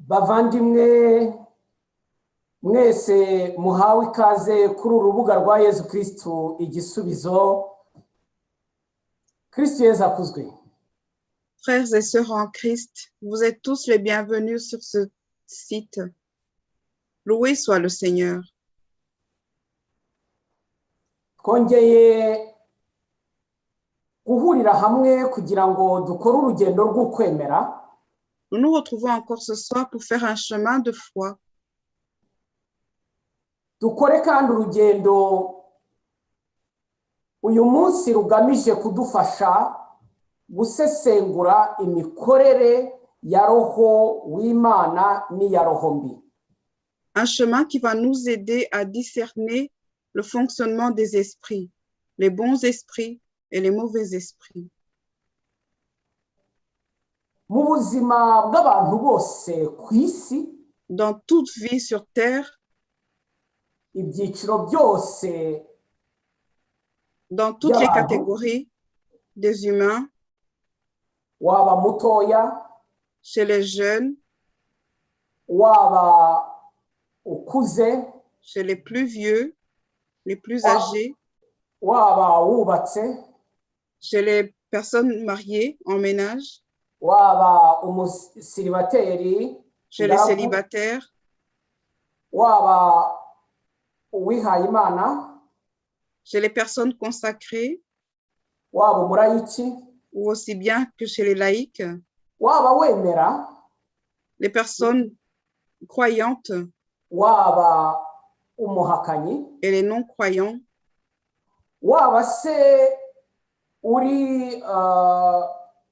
Bavandimwe mwese, muhawe ikaze kuri uru rubuga rwa Yezu Kirisitu Igisubizo. Kirisitu Yezu akuzwe. Frères et sœurs en Christ, vous êtes tous les bienvenus sur ce site. Loué soit le Seigneur. Twongeye guhurira hamwe kugira ngo dukore urugendo rw'ukwemera. Nous nous retrouvons encore ce soir pour faire un chemin de foi. Dukore kandi urugendo uyu munsi rugamije kudufasha gusesengura imikorere ya roho w'Imana n'iya roho mbi. Un chemin qui va nous aider à discerner le fonctionnement des esprits, les bons esprits et les mauvais esprits. Mu buzima bw'abantu bose ku isi, Dans toute vie sur terre, ibyiciro byose dans toutes les y'abantu, catégories des humains, waba mutoya, chez les jeunes, waba ukuze, chez les plus vieux, les plus âgés, waba wubatse, chez les personnes mariées en ménage, waba umusiribateri, chez les ingaragu, célibataires, waba uwihaye Imana, chez les personnes consacrées waba umulayiki, ou aussi bien que chez les laïcs, waba wemera, les personnes croyantes waba umuhakanyi, et les non-croyants, waba se uri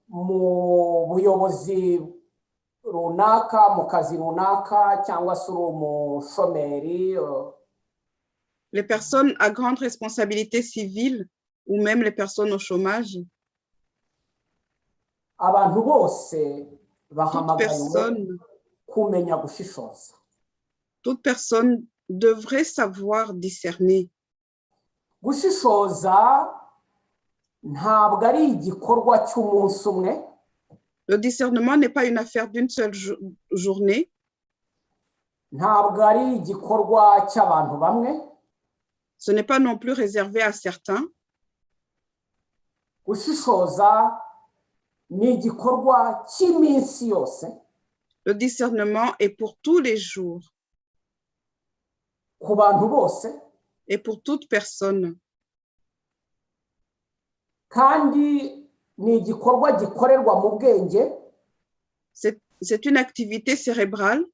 mu buyobozi runaka, mu kazi runaka, cyangwa se uri umushomeri, les personnes à grande responsabilité civile ou même les personnes au chômage, abantu bose toute bahamagariwe personne, kumenya gushishoza. Toute personne devrait savoir discerner. Gushishoza ntabwo ari igikorwa cy'umunsi umwe. Le discernement n'est pas une affaire d'une seule journée, Ntabwo ari igikorwa cy'abantu bamwe. Ce n'est pas non plus réservé à certains. Gushishoza ni igikorwa cy'iminsi yose. Le discernement est pour tous les jours Ku bantu bose. Et pour toute personne. Kandi ni igikorwa gikorerwa mu bwenge, C'est une activité cérébrale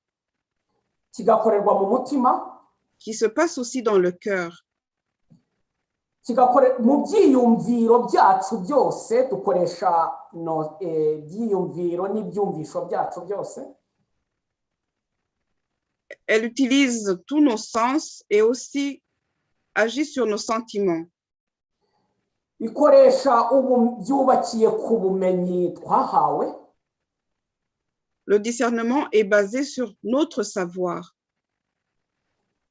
kigakorerwa mu mutima, qui se passe aussi dans le cœur, kigakore mu byiyumviro byacu byose. Dukoresha no ibyiyumviro n'ibyumvisho byacu byose. Elle utilise tous nos sens et aussi agit sur nos sentiments. Ikoresha ubu byubakiye ku bumenyi twahawe. Le discernement est basé sur notre savoir,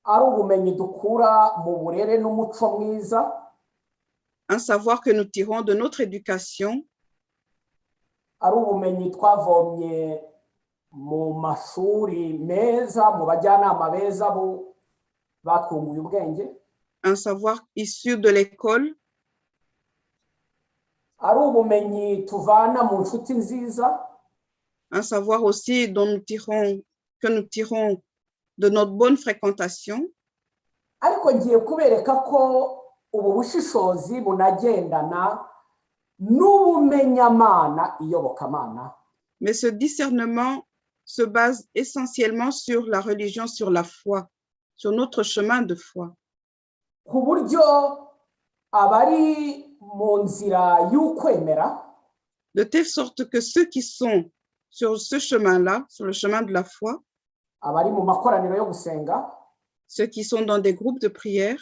Ari ubumenyi dukura mu burere n'umuco mwiza, un savoir que nous tirons de notre éducation, ari ubumenyi twavomye mu mashuri meza, mu bajyanama beza bo batwunguye ubwenge, un savoir issu de l'école, ari ubumenyi tuvana mu nshuti nziza, un savoir aussi que nous tirons de notre bonne fréquentation. Ariko ngiye kubereka ko ubu bushishozi bunagendana n'ubumenyamana, iyobokamana. Mais ce discernement se base essentiellement sur la religion, sur la foi, sur notre chemin de foi. Ku buryo abari mu nzira y'ukwemera, De telle sorte que ceux qui sont sur ce chemin-là, sur le chemin de la foi, abari mu makoraniro yo gusenga, ceux qui sont dans des groupes de prière,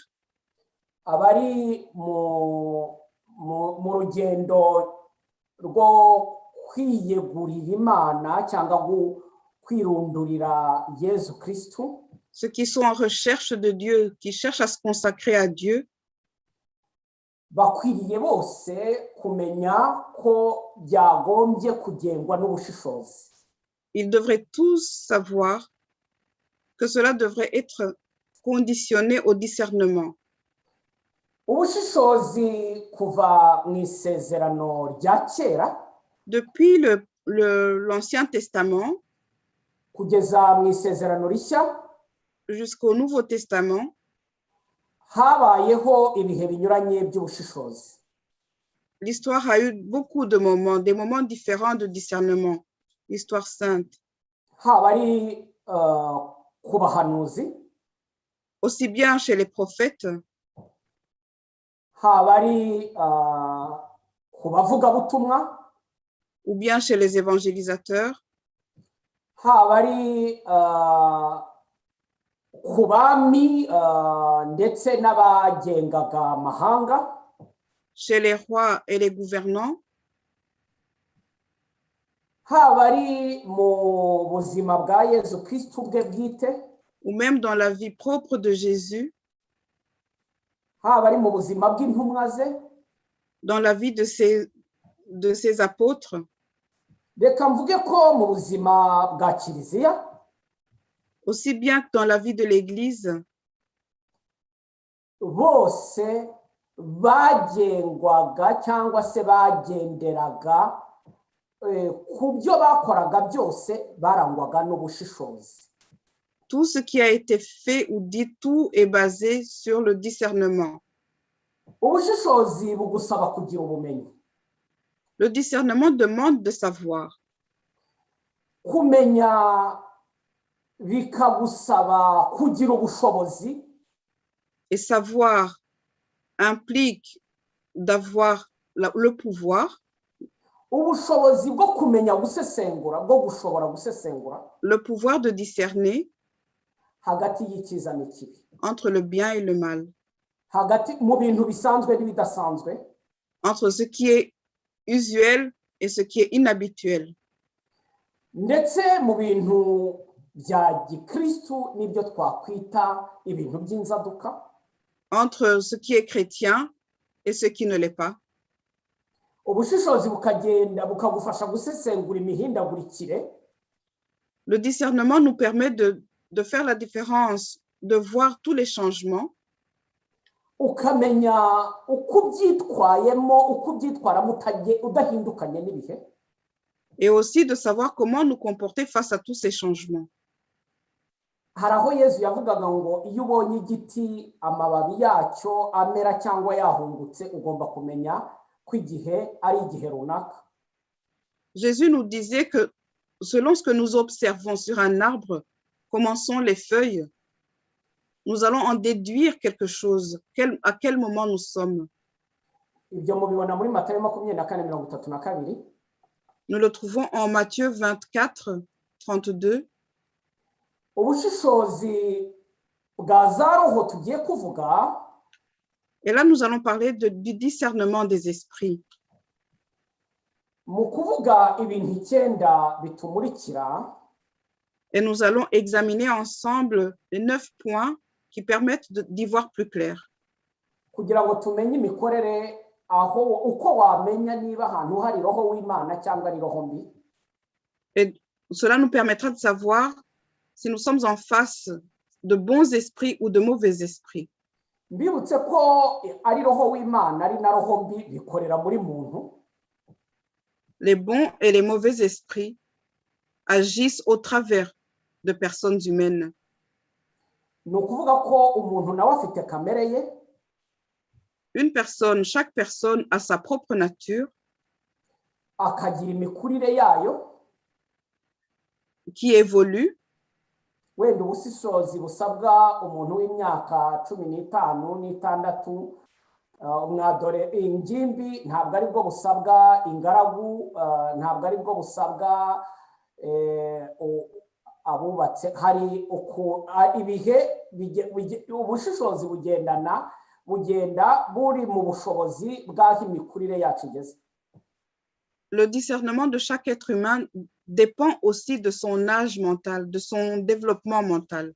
abari mu rugendo rwo kwiyegurira Imana cyangwa kwirundurira Yezu Kirisitu, ceux qui sont en recherche de Dieu, qui cherchent à se consacrer à Dieu, bakwiriye bose kumenya ko byagombye kugengwa n'ubushishozi. Ils devraient tous savoir que cela devrait être conditionné au discernement. Ubushishozi kuva mu Isezerano rya Kera Depuis l'Ancien Testament kugeza mu Isezerano Rishya jusqu'au Nouveau Testament, habayeho ibihe binyuranye by'ubushishozi. L'histoire a eu beaucoup de moments, des moments différents de discernement. L'histoire sainte. Haba ari ku bahanuzi, Aussi bien chez les prophètes, haba ari ku bavugabutumwa, ou bien chez les évangélisateurs, haba ari ku bami ndetse n'abagengaga amahanga, chez les rois et les gouvernants, haba ari mu buzima bwa Yezu Kirisitu ubwe bwite, ou même dans la vie propre de Jésus, haba ari mu buzima bw'intumwa ze. Dans la vie de ses apôtres, Reka mvuge ko mu buzima bwa Kiliziya, aussi bien que dans la vie de l'Église, bose bagengwaga cyangwa se bagenderaga ku byo bakoraga byose barangwaga n'ubushishozi. Tout ce qui a été fait ou dit, tout est basé sur le discernement. Ubushishozi bugusaba kugira ubumenyi. Le discernement demande de savoir. Kumenya bikagusaba kugira ubushobozi. Et savoir implique d'avoir le pouvoir, Ubushobozi bwo kumenya gusesengura, bwo gushobora gusesengura le pouvoir de discerner hagati y'icyiza n'ikibi, entre le bien et le mal, hagati mu bintu bisanzwe n'ibidasanzwe, entre ce qui est usuel et ce qui est inhabituel, ndetse mu bintu bya gikristu n'ibyo twakwita ibintu by'inzaduka. Entre ce qui est chrétien et ce qui ne l'est pas. Ubushishozi bukagenda bukagufasha gusesengura imihindagurikire. Le discernement nous permet de faire la différence, de voir tous les changements, Ukamenya uko ubyitwayemo, uko ubyitwaramo udahindukanye n'ibihe. Et aussi de savoir comment nous comporter face à tous ces changements. Hari aho Yezu yavugaga ngo iyo ubonye igiti amababi yacyo amera cyangwa yahungutse, ugomba kumenya ko igihe ari igihe runaka. Jésus nous disait que selon ce que nous observons sur un arbre, comment sont les feuilles, nous allons en déduire quelque chose, à quel moment nous sommes. Ibyo mubibona muri Matayo 24:32. Nous le trouvons en Matthieu 24, 32. Ubushishozi bwa za roho tugiye kuvuga, Et là, nous allons parler du discernement des esprits. Mu kuvuga ibintu icyenda bitumurikira, Et nous allons examiner ensemble les neuf points qui permettent d'y voir plus clair. Kugira ngo tumenye imikorere aho uko wamenya niba ahantu hari roho w'Imana cyangwa ari roho mbi. Et cela nous permettra de savoir si nous sommes en face de bons esprits ou de mauvais esprits. Mbibutse ko ari roho w'Imana ari na roho mbi bikorera muri muntu. Les bons et les mauvais esprits agissent au travers de personnes humaines. Ni ukuvuga ko umuntu nawe afite kamere ye. Une personne, chaque personne a sa propre nature Akagira imikurire yayo. Qui évolue. Wenda ubushishozi busabwa umuntu w'imyaka 15 n'itandatu, mwadore ingimbi, ntabwo aribwo busabwa ingaragu, ntabwo aribwo busabwa abubatse. Hari uku ibihe ubushishozi bugendana, bugenda buri mu bushobozi bw'aho imikurire yacu igeze. Le discernement de chaque être humain dépend aussi de son âge mental, de son développement mental.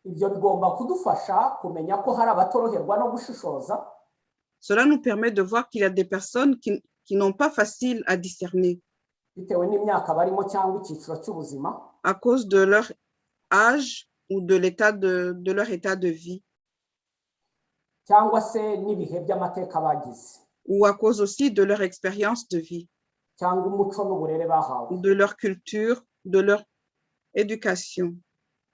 Ibyo bigomba kudufasha kumenya ko hari abatoroherwa no gushishoza. Cela nous permet de voir qu'il y a des personnes qui n'ont pas facile à discerner. Bitewe n'imyaka barimo cyangwa icyiciro cy'ubuzima. À cause de leur âge ou de leur état de vie, cyangwa se n'ibihe by'amateka bagize, ou à cause aussi de leur expérience de vie, cyangwa umuco n'uburere bahawe, de leur culture, de leur éducation.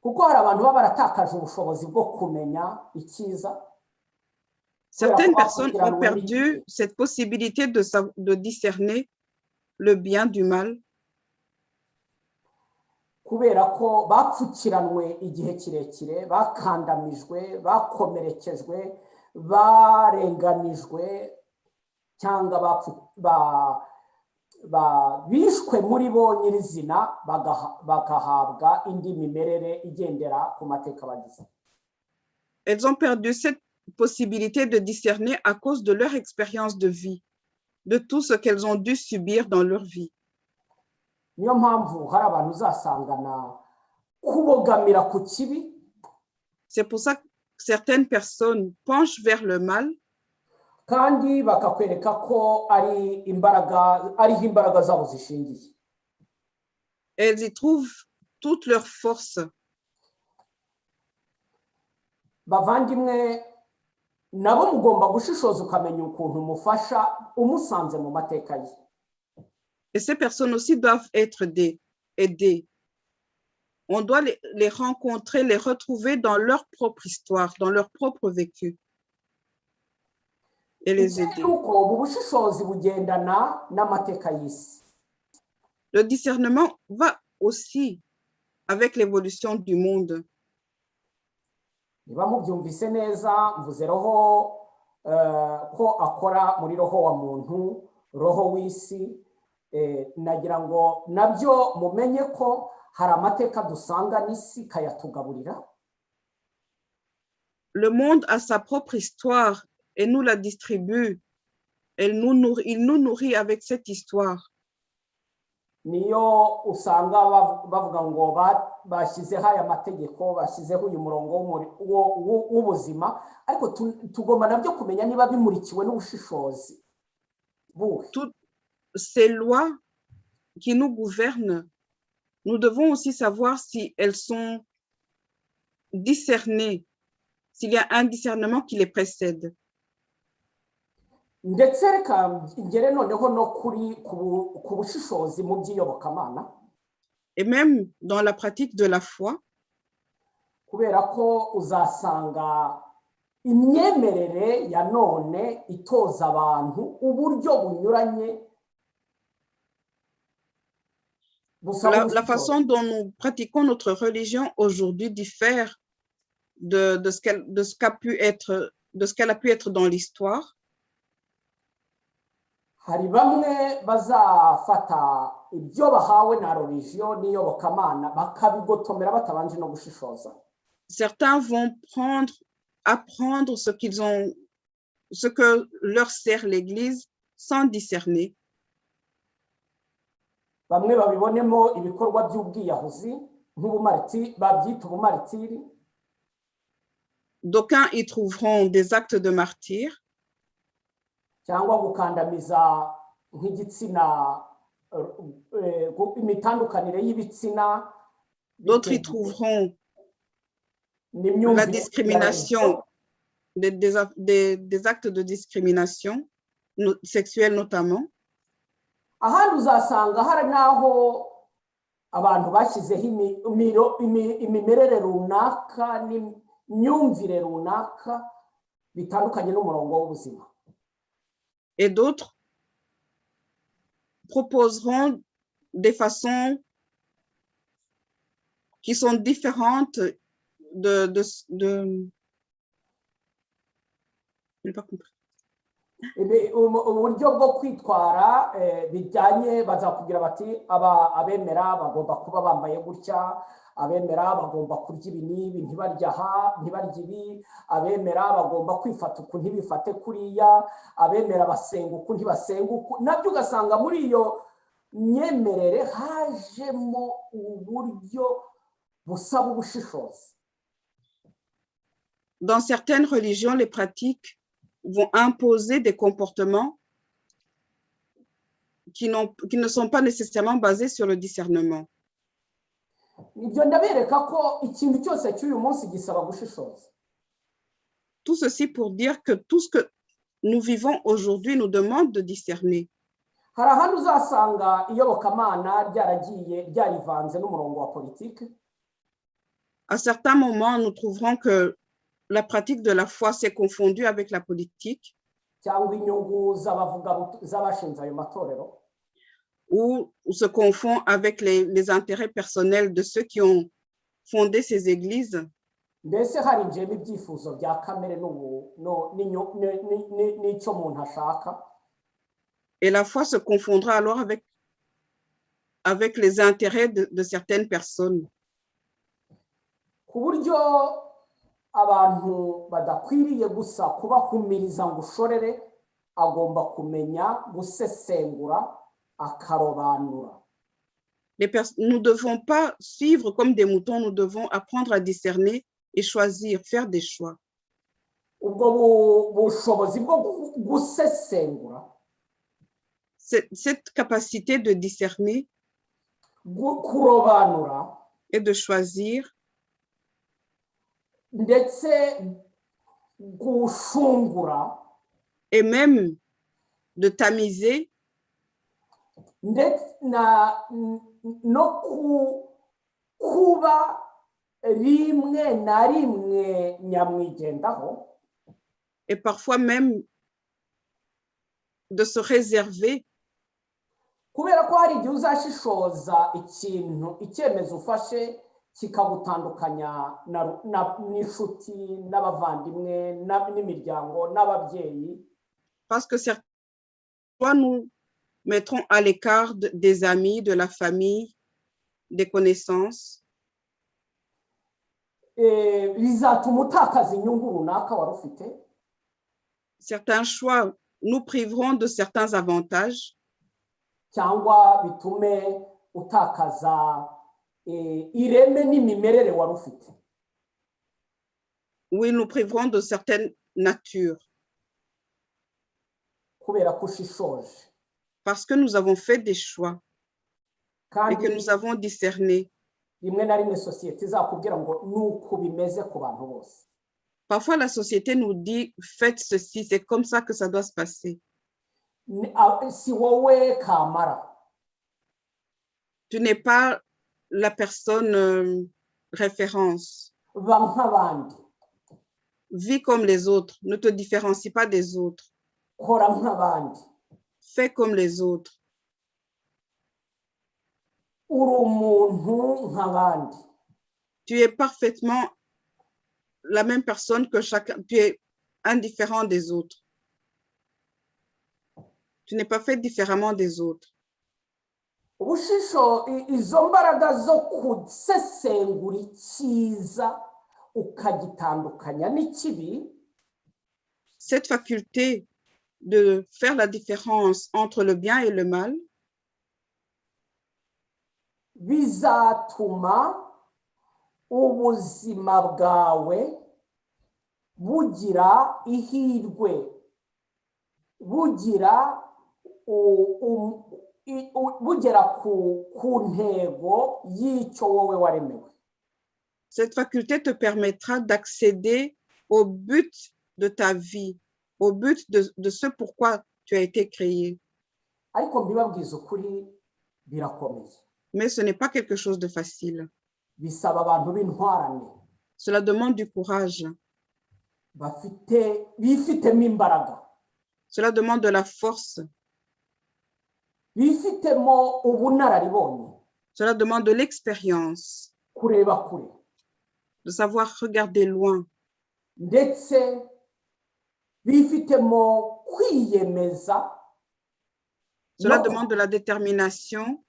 Kuko hari abantu baba baratakaje ubushobozi bwo kumenya icyiza. Certaines personnes ont perdu cette possibilité de discerner le bien du mal kubera ko bapfukiranwe igihe kirekire, bakandamijwe, bakomerekejwe, barenganijwe cyangwa bishwe muri bo nyirizina, bagahabwa indi mimerere igendera ku mateka bagize. Elles ont perdu cette possibilité de discerner à cause de leur expérience de vie, de tout ce qu'elles ont dû subir dans leur vie. Niyo mpamvu hari abantu uzasangana kubogamira ku kibi. C'est pour ça que certaines personnes penchent vers le mal kandi bakakwereka ko ari imbaraga, ariho imbaraga zabo zishingiye. Et elles y trouvent toute leur force. Bavandimwe, nabo mugomba gushishoza ukamenya ukuntu mufasha umusanze mu mateka ye. Et ces personnes aussi doivent être aidées. On doit les rencontrer, les retrouver dans leur propre histoire, dans leur propre vécu et les Ikindi aider. Ni uko ubu bushishozi bugendana n'amateka y'isi. Le discernement va aussi avec l'évolution du monde. Niba mubyumvise neza, mvuze roho ko akora muri roho wa muntu, roho w'isi. Nagira ngo nabyo mumenye ko hari amateka dusanga n'isi ikayatugaburira. Le monde a sa propre histoire et nous la distribue. Il nous nourrit avec cette histoire. Niyo usanga bavuga ngo bashyizeho aya mategeko, bashyizeho uyu murongo w'ubuzima, ariko tugomba nabyo kumenya niba bimurikiwe n'ubushishozi buhe. Ces lois qui nous gouvernent, nous devons aussi savoir si elles sont discernées, s'il y a un discernement qui les précède. Ndetse reka ngere noneho no kuri ku bushishozi mu by'iyobokamana. Et même dans la pratique de la foi, kubera ko uzasanga imyemerere ya none itoza abantu uburyo bunyuranye busaba la ubushishozi. Façon dont nous pratiquons notre religion aujourd'hui diffère de ce qu'elle a pu être dans l'histoire. Hari bamwe bazafata ibyo bahawe na religion n'iyobokamana bakabigotomera batabanje no gushishoza. Certains vont apprendre ce que leur sert l'Église sans discerner. Bamwe babibonemo ibikorwa by'ubwiyahuzi nk'ubumariti, babyita ubumaritiri. D'aucuns y trouveront des actes de martyrs cyangwa gukandamiza nk'igitsina, imitandukanire y'ibitsina. D'autres y trouveront n'imyumvire la discrimination, des actes de discrimination sexuelle notamment. Ahandi uzasanga hari n'aho abantu bashyizeho imimerere runaka n'imyumvire runaka bitandukanye n'umurongo w'ubuzima. Et d'autres proposeront des façons qui sont différentes de. Je n'ai pas compris. Uburyo bwo kwitwara bijyanye, bazakubwira bati abemera bagomba kuba bambaye gutya, abemera bagomba kurya ibi n'ibi, ntibarya aha, ntibarya ibi, abemera bagomba kwifata uku, ntibifate kuriya, abemera basenga uku, ntibasenga uku. Nabyo ugasanga muri iyo myemerere hajemo uburyo busaba ubushishozi. Dans certaines religions, les pratiques vont imposer des comportements qui ne sont pas nécessairement basées sur le discernement. Ibyo ndabereka ko ikintu cyose cy'uyu munsi gisaba gushishoza. Tout ceci pour dire que tout ce que nous vivons aujourd'hui nous demande de discerner. Hari ahandi uzasanga iyobokamana ryaragiye ryarivanze n'umurongo wa politiki. À certains moments, nous trouverons que la pratique de la foi s'est confondue avec la politique cyangwa inyungu z'abavuga z'abashinze ayo matorero ou se confond avec les intérêts personnels de ceux qui ont fondé ces églises. Mbese harinjiyemo ibyifuzo bya kamere n'ubu no- n'inyo- ni- ni- ni- n'icyo umuntu ashaka. Et la foi se confondra alors avec les intérêts de certaines personnes. Ku buryo abantu badakwiriye gusa kubahumiriza ngo ushorere, agomba kumenya gusesengura akarobanura. Nous ne devons pas suivre comme des moutons, nous devons apprendre à discerner et choisir, faire des choix. Ubwo bushobozi bwo gusesengura, Cette capacité de discerner kurobanura et de choisir ndetse gushungura et même de tamiser ndetse na no kuba rimwe na rimwe nyamwigendaho et parfois même de se réserver kubera ko hari igihe uzashishoza ikintu, icyemezo ufashe kikagutandukanya n'inshuti n'abavandimwe n'imiryango n'ababyeyi. Parce que certains fois nous mettront à l'écart des amis, de la famille, des connaissances. Bizatuma utakaza inyungu runaka wari ufite. Certains choix nous priveront de certains avantages cyangwa bitume utakaza ireme n'imimerere wari ufite ou ils nous priveront de certaines natures kubera ko ushishoje parce que nous avons fait des choix et kandi que nous avons discerné. Rimwe na rimwe sosiyete izakubwira ngo ni uku bimeze ku bantu bose. Parfois, la société nous dit, faites ceci, c'est comme ça que ça doit se passer. Si wowe kamara. Tu n'es pas la personne référence. Ba nk'abandi. Vis comme les autres. Ne te différencie pas des autres. Kora nk'abandi. Fais comme les autres. Uri umuntu nk'abandi. Tu es parfaitement la même personne que chacun. Tu es indifférent des autres. Tu n'es pas fait différemment des autres. Ubushisho izo mbaraga zo gusesengura icyiza ukagitandukanya n'ikibi Cette faculté de faire la différence entre le bien et le mal bizatuma ubuzima bwawe bugira ihirwe, bugira bugera ku ntego y'icyo wowe waremewe. Cette faculté te permettra d'accéder au but de ta vie, au but de ce pourquoi tu as été créé. Ariko mbibabwiza ukuri, birakomeye. Mais ce n'est pas quelque chose de facile. Bisaba abantu b'intwarane Cela demande du courage. Bafite bifitemo imbaraga Cela demande de la force. Bifitemo ubunararibonye Cela demande de l'expérience, kureba kure de savoir regarder loin ndetse bifitemo kwiyemeza Cela no, demande de la détermination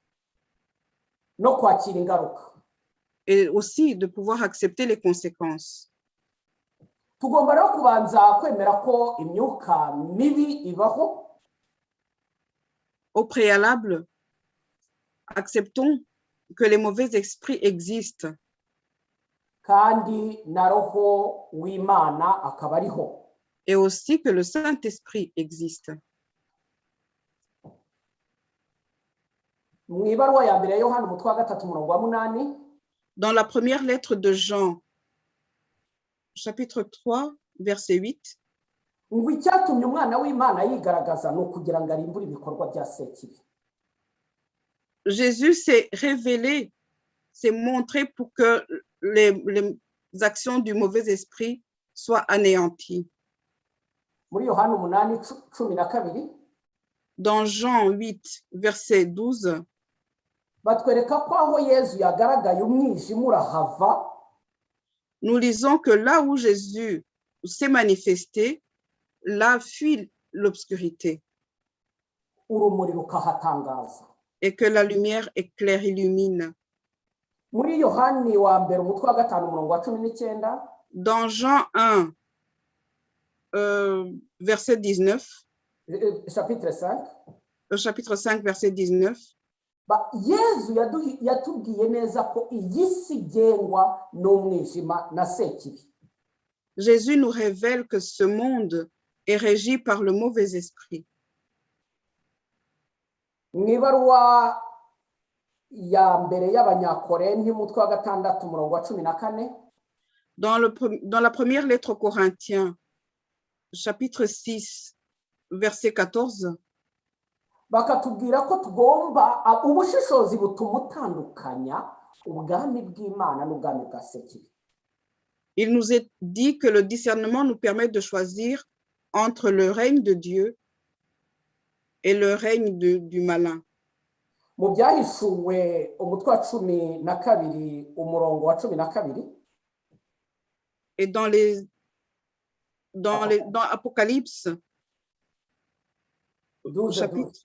no kwakira ingaruka. Et aussi de pouvoir accepter les conséquences. Tugomba rero kubanza kwemera ko imyuka mibi ibaho. Au préalable, acceptons que les mauvais esprits existent kandi na roho w'Imana akaba ariho. Et aussi que le Saint-Esprit existe. Mu ibaruwa ya mbere ya Yohani, umutwe wa gatatu, umurongo wa munani, Dans la première lettre de Jean, chapitre 3, verset 8, ngo icyatumye umwana w'Imana yigaragaza ni ukugira ngo arimbure ibikorwa bya Sekibi. Jésus s'est révélé, s'est montré pour que les actions du mauvais esprit soient anéanties. Muri Yohani umunani cumi na kabiri, Dans Jean 8, verset 12, batwereka ko aho Yezu yagaragaye umwijima urahava, nous lisons que là où Jésus s'est manifesté, là fuit l'obscurité urumuri rukahatangaza. Et que la lumière éclaire, illumine. Muri Yohani wa mbere, umutwe wa gatanu, umurongo wa cumi n'icyenda, Dans Jean 1, verset 19, chapitre 5, au chapitre 5, verset 19, Yezu yatubwiye neza ko iyi si igengwa n'umwijima na Sekibi. Jésus nous révèle que ce monde est régi par le mauvais esprit. Mu ibaruwa ya mbere y'Abanyakorenti, umutwe wa gatandatu, umurongo wa cumi na kane, Dans la première lettre aux Corinthiens, chapitre 6, verset 14, bakatubwira ko tugomba ubushishozi butuma utandukanya ubwami bw'Imana n'ubwami bwa Sekibi. Il nous est dit que le discernement nous permet de choisir entre le règne de Dieu et le règne du malin. Mu Byahishuwe, umutwe wa cumi na kabiri, umurongo wa cumi na kabiri, Et dans Apocalypse, 12, chapitre,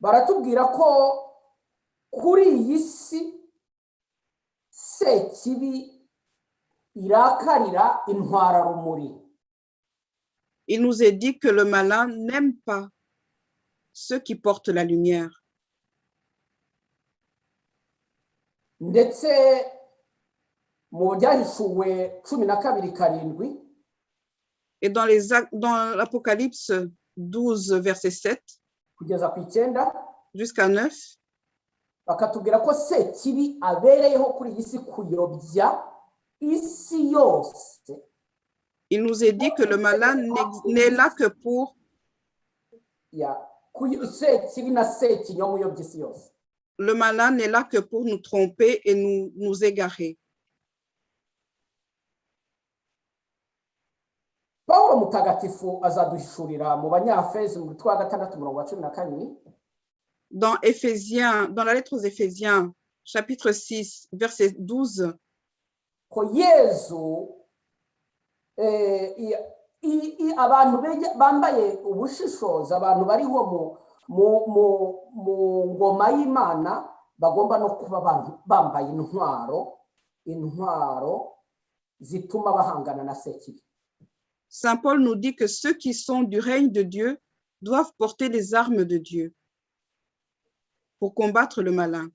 baratubwira ko kuri iyi si Sekibi irakarira intwararumuri. Il nous est dit que le malin n'aime pas ceux qui portent la lumière. Ndetse mu Byahishuwe cumi na kabiri karindwi, Et dans l'Apocalypse 12, verset 7 kugeza ku icyenda, jusqu'à 9, bakatubwira ko Sekibi abereyeho kuri iyi si kuyobya isi yose. Il nous est dit que le malin n'est là que pour Ya Sekibi na Sekinyoma uyobya isi yose. Le malin n'est là que pour nous tromper et nous égarer. Pawulo mutagatifu azaduhishurira mu Banyafezi, mu mutwe wa gatandatu, umurongo wa cumi na kabiri, Dans Éphésiens, dans la lettre aux Éphésiens, chapitre 6, verset 12, ko Yezu abantu bambaye ubushishozi, abantu bariho mu ngoma y'Imana, bagomba no kuba abantu bambaye intwaro zituma bahangana na Sekibi. Saint Paul nous dit que ceux qui sont du règne de Dieu doivent porter les armes de Dieu pour combattre le malin.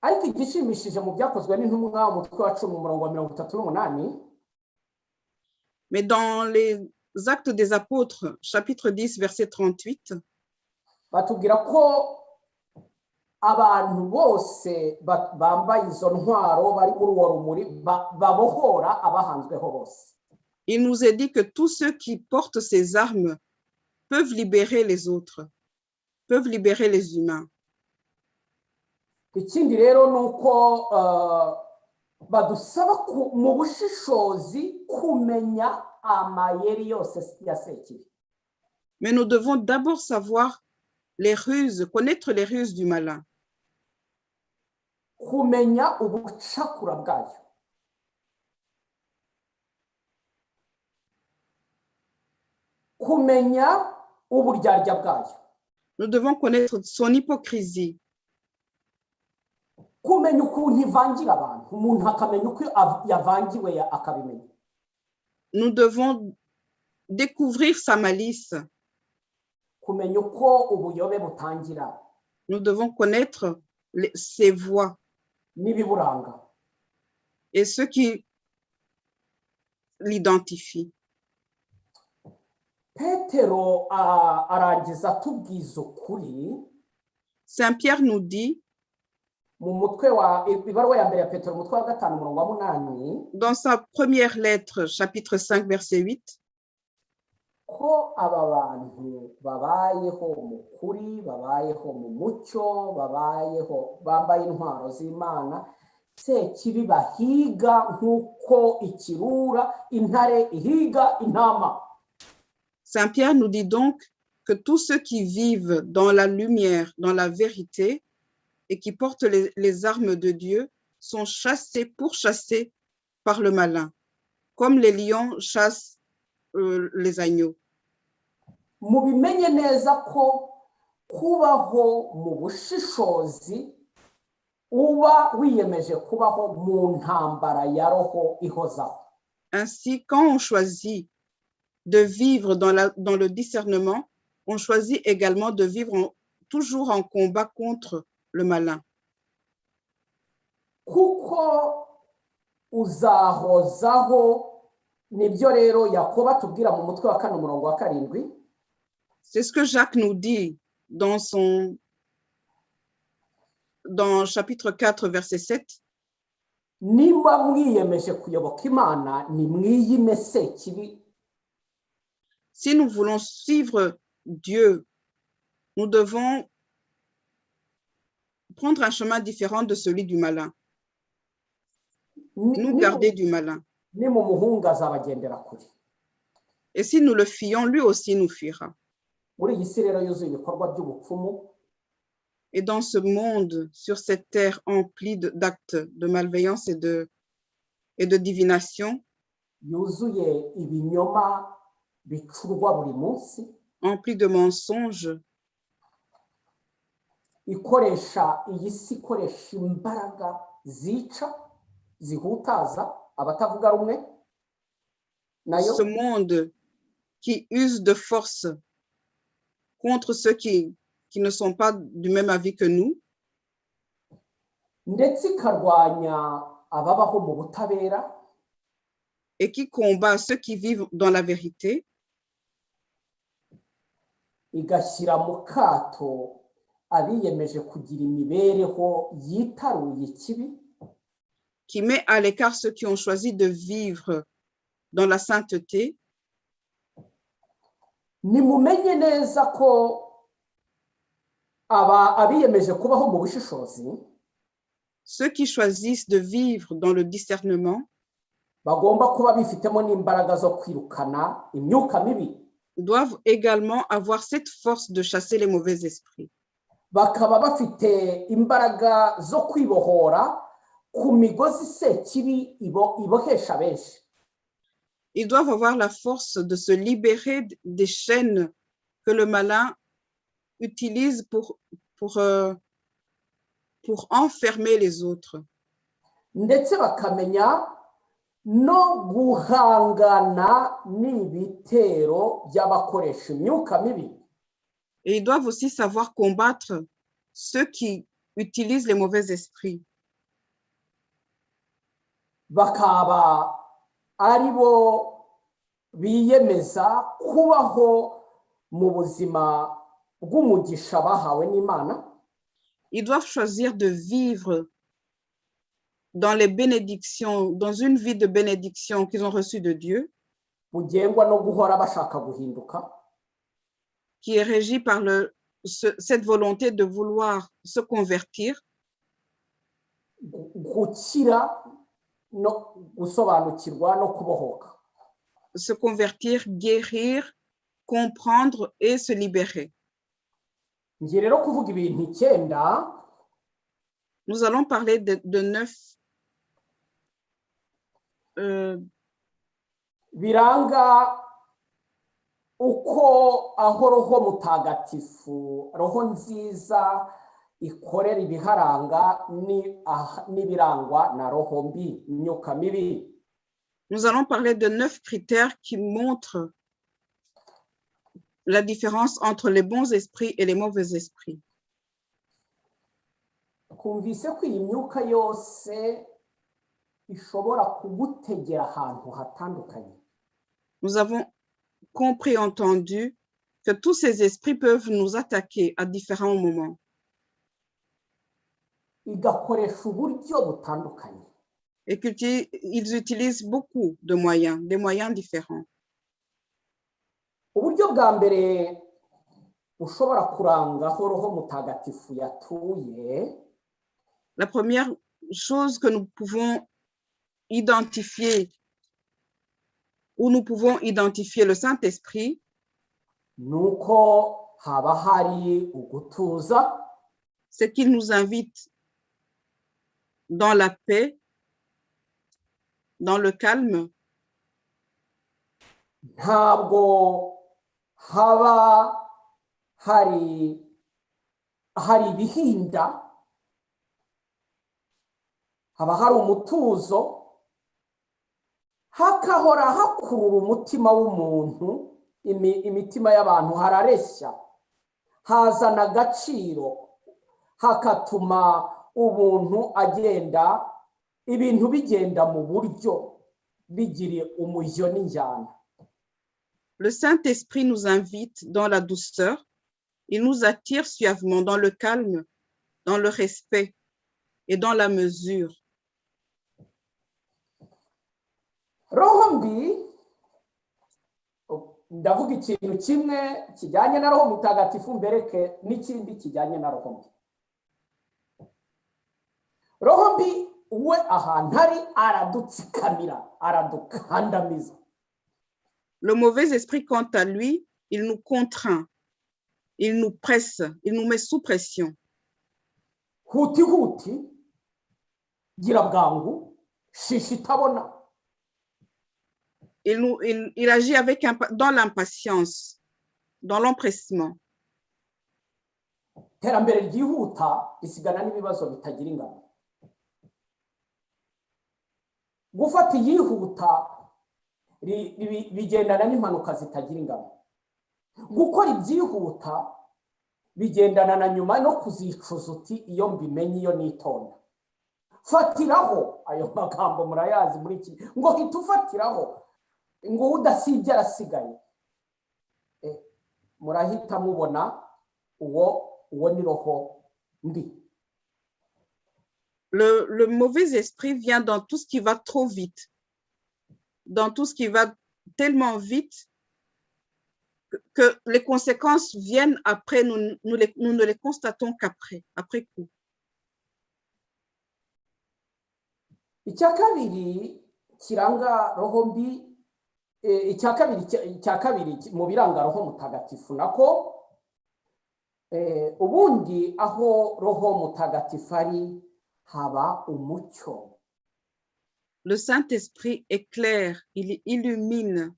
Ariko igishimishije, mu Byakozwe n'Intumwa, umutwe wa cumi, umurongo wa mirongo itatu n'umunani, Mais dans les Actes des Apôtres, chapitre 10, verset 38, batubwira ko abantu bose bambaye izo ntwaro bari muri uwo rumuri babohora abahanzweho bose. Il nous est dit que tous ceux qui portent ces armes peuvent libérer les autres, peuvent libérer les humains. Ikindi rero ni uko badusaba mu bushishozi kumenya amayeri yose ya Sekibi. Mais nous devons d'abord savoir les ruses, connaître les ruses du malin, kumenya ubucakura bwayo, kumenya uburyarya bwayo, Nous devons connaître son hypocrisie, kumenya ukuntu ivangira abantu, umuntu akamenya uko yavangiwe akabimenya. Nous devons découvrir sa malice. Kumenya uko ubuyobe butangira Nous devons connaître ses voies n'ibiburanga. Et ceux qui l'identifient. Petero arangiza atubwiza ukuri. Saint Pierre nous dit Mu mutwe wa ibaruwa ya mbere ya Petero, umutwe wa 5, umurongo wa 8, dans sa première lettre, chapitre 5, verset 8, ko aba bantu babayeho mu kuri, babayeho mu mucyo, babayeho bambaye intwaro z'Imana, Sekibi bahiga nk'uko ikirura intare ihiga intama. Saint Pierre nous dit donc que tous ceux qui vivent dans la lumière, dans la vérité, et qui portent les armes de Dieu sont chassés, pourchassés par le malin, comme les lions chassent les agneaux. Mubimenye neza ko kubaho mu bushishozi uba wiyemeje kubaho mu ntambara ya roho ihozaho. Ainsi, quand on choisit de vivre dans le discernement, on choisit également de vivre toujours en combat contre le malin. Kuko uzahozaho. Nibyo rero Yakobo atubwira mu mutwe wa 4, umurongo wa 7. C'est ce que Jacques nous dit dans chapitre 4, verset 7. Niba mwiyemeje kuyoboka Imana, nimwiyime Sekibi. Si nous voulons suivre Dieu, nous devons prendre un chemin différent de celui du malin, nous garder du malin. Nimumuhunga azabagendera kure. Et si nous le fuyons, lui aussi nous fuira. Muri iyi si rero yuzuye ibikorwa by'ubupfumu, Et dans ce monde, sur cette terre emplie d'actes de malveillance et de divination, yuzuye ibinyoma bicurwa buri munsi, emplie de mensonges, ikoresha iyi si ikoresha imbaraga zica, zihutaza abatavuga rumwe nayo, ce monde qui use de force contre ceux qui ne sont pas du même avis que nous, ndetse ikarwanya ababaho mu butabera, et qui combat ceux qui vivent dans la vérité, igashyira mu kato abiyemeje kugira imibereho yitaruye ikibi, qui met à l'écart ceux qui ont choisi de vivre dans la sainteté, nimumenye neza ko aba abiyemeje kubaho mu bushishozi ceux qui choisissent de vivre dans le discernement bagomba kuba bifitemo n'imbaraga zo kwirukana imyuka mibi, doivent également avoir cette force de chasser les mauvais esprits, bakaba bafite imbaraga zo kwibohora ku migozi Sekibi ibohesha benshi. Ils doivent avoir la force de se libérer des chaînes que le malin utilise pour enfermer les autres. Ndetse bakamenya no guhangana n'ibitero by'abakoresha imyuka mibi. Et ils doivent aussi savoir combattre ceux qui utilisent les mauvais esprits. Bakaba ari bo biyemeza kubaho mu buzima bw'umugisha bahawe n'Imana, Ils doivent choisir de vivre dans les bénédictions, dans une vie de bénédiction qu'ils ont reçue de Dieu, bugengwa no guhora bashaka guhinduka, qui est régie par cette volonté de vouloir se convertir, gukira no gusobanukirwa no kubohoka. Se convertir, guérir, comprendre et se libérer. Ngiye rero kuvuga ibintu 9. Nous allons parler de neuf biranga uko aho Roho Mutagatifu, roho nziza ikorera ibiharanga n'ibirangwa na roho mbi, imyuka mibi. Nous allons parler de neuf critères qui montrent la différence entre les bons esprits et les mauvais esprits. Twumvise ko iyi myuka yose ishobora kugutegera ahantu hatandukanye. Nous avons compris, entendu que tous ces esprits peuvent nous attaquer à différents moments Igakoresha uburyo butandukanye. Et qu'ils utilisent beaucoup de moyens, des moyens différents. Uburyo bwa mbere bushobora kuranga aho Roho Mutagatifu yatuye, La première chose que nous pouvons identifier, où nous pouvons identifier le Saint-Esprit, ni uko haba hari ugutuza, c'est qu'il nous invite dans la paix, dans le calme. Ntabwo haba hari ibihinda, haba hari umutuzo, hakahora hakurura umutima w'umuntu, imitima y'abantu, harareshya, hazana agaciro, hakatuma ubuntu agenda, ibintu bigenda mu buryo bigiriye umujyo n'injyana. Le Saint-Esprit nous invite dans la douceur, il nous attire suavement dans le calme, dans le respect et dans la mesure. Roho mbi, ndavuga ikintu kimwe kijyanye na Roho Mutagatifu, mbereke n'ikindi kijyanye na roho mbi. Roho mbi we ahantu ari aradutsikamira, aradukandamiza. Le mauvais esprit, quant à lui, il nous contraint, il nous presse, il nous met sous pression. Huti huti, gira bwangu, shisha itabona. Il agit dans l'impatience, dans l'empressement. Iterambere ryihuta risigana n'ibibazo bitagira ingano. Gufata iyihuta bigendana n'impanuka zitagira ingano. Gukora ibyihuta bigendana na nyuma no kuzicuza uti: "Iyo mbimenye, iyo nitonda." Fatiraho, ayo magambo murayazi muri iki, ngo hita ufatiraho, ngo udasibye arasigaye. Murahita mubona uwo ni roho mbi. Le mauvais esprit vient dans tout ce qui va trop vite, dans tout ce qui va tellement vite que les conséquences viennent après, nous ne les constatons qu'après, après coup. Icya kabiri kiranga roho mbi, icya kabiri mu biranga Roho Mutagatifu nako, ubundi aho Roho Mutagatifu ari haba umucyo. Le Saint-Esprit éclaire, il illumine.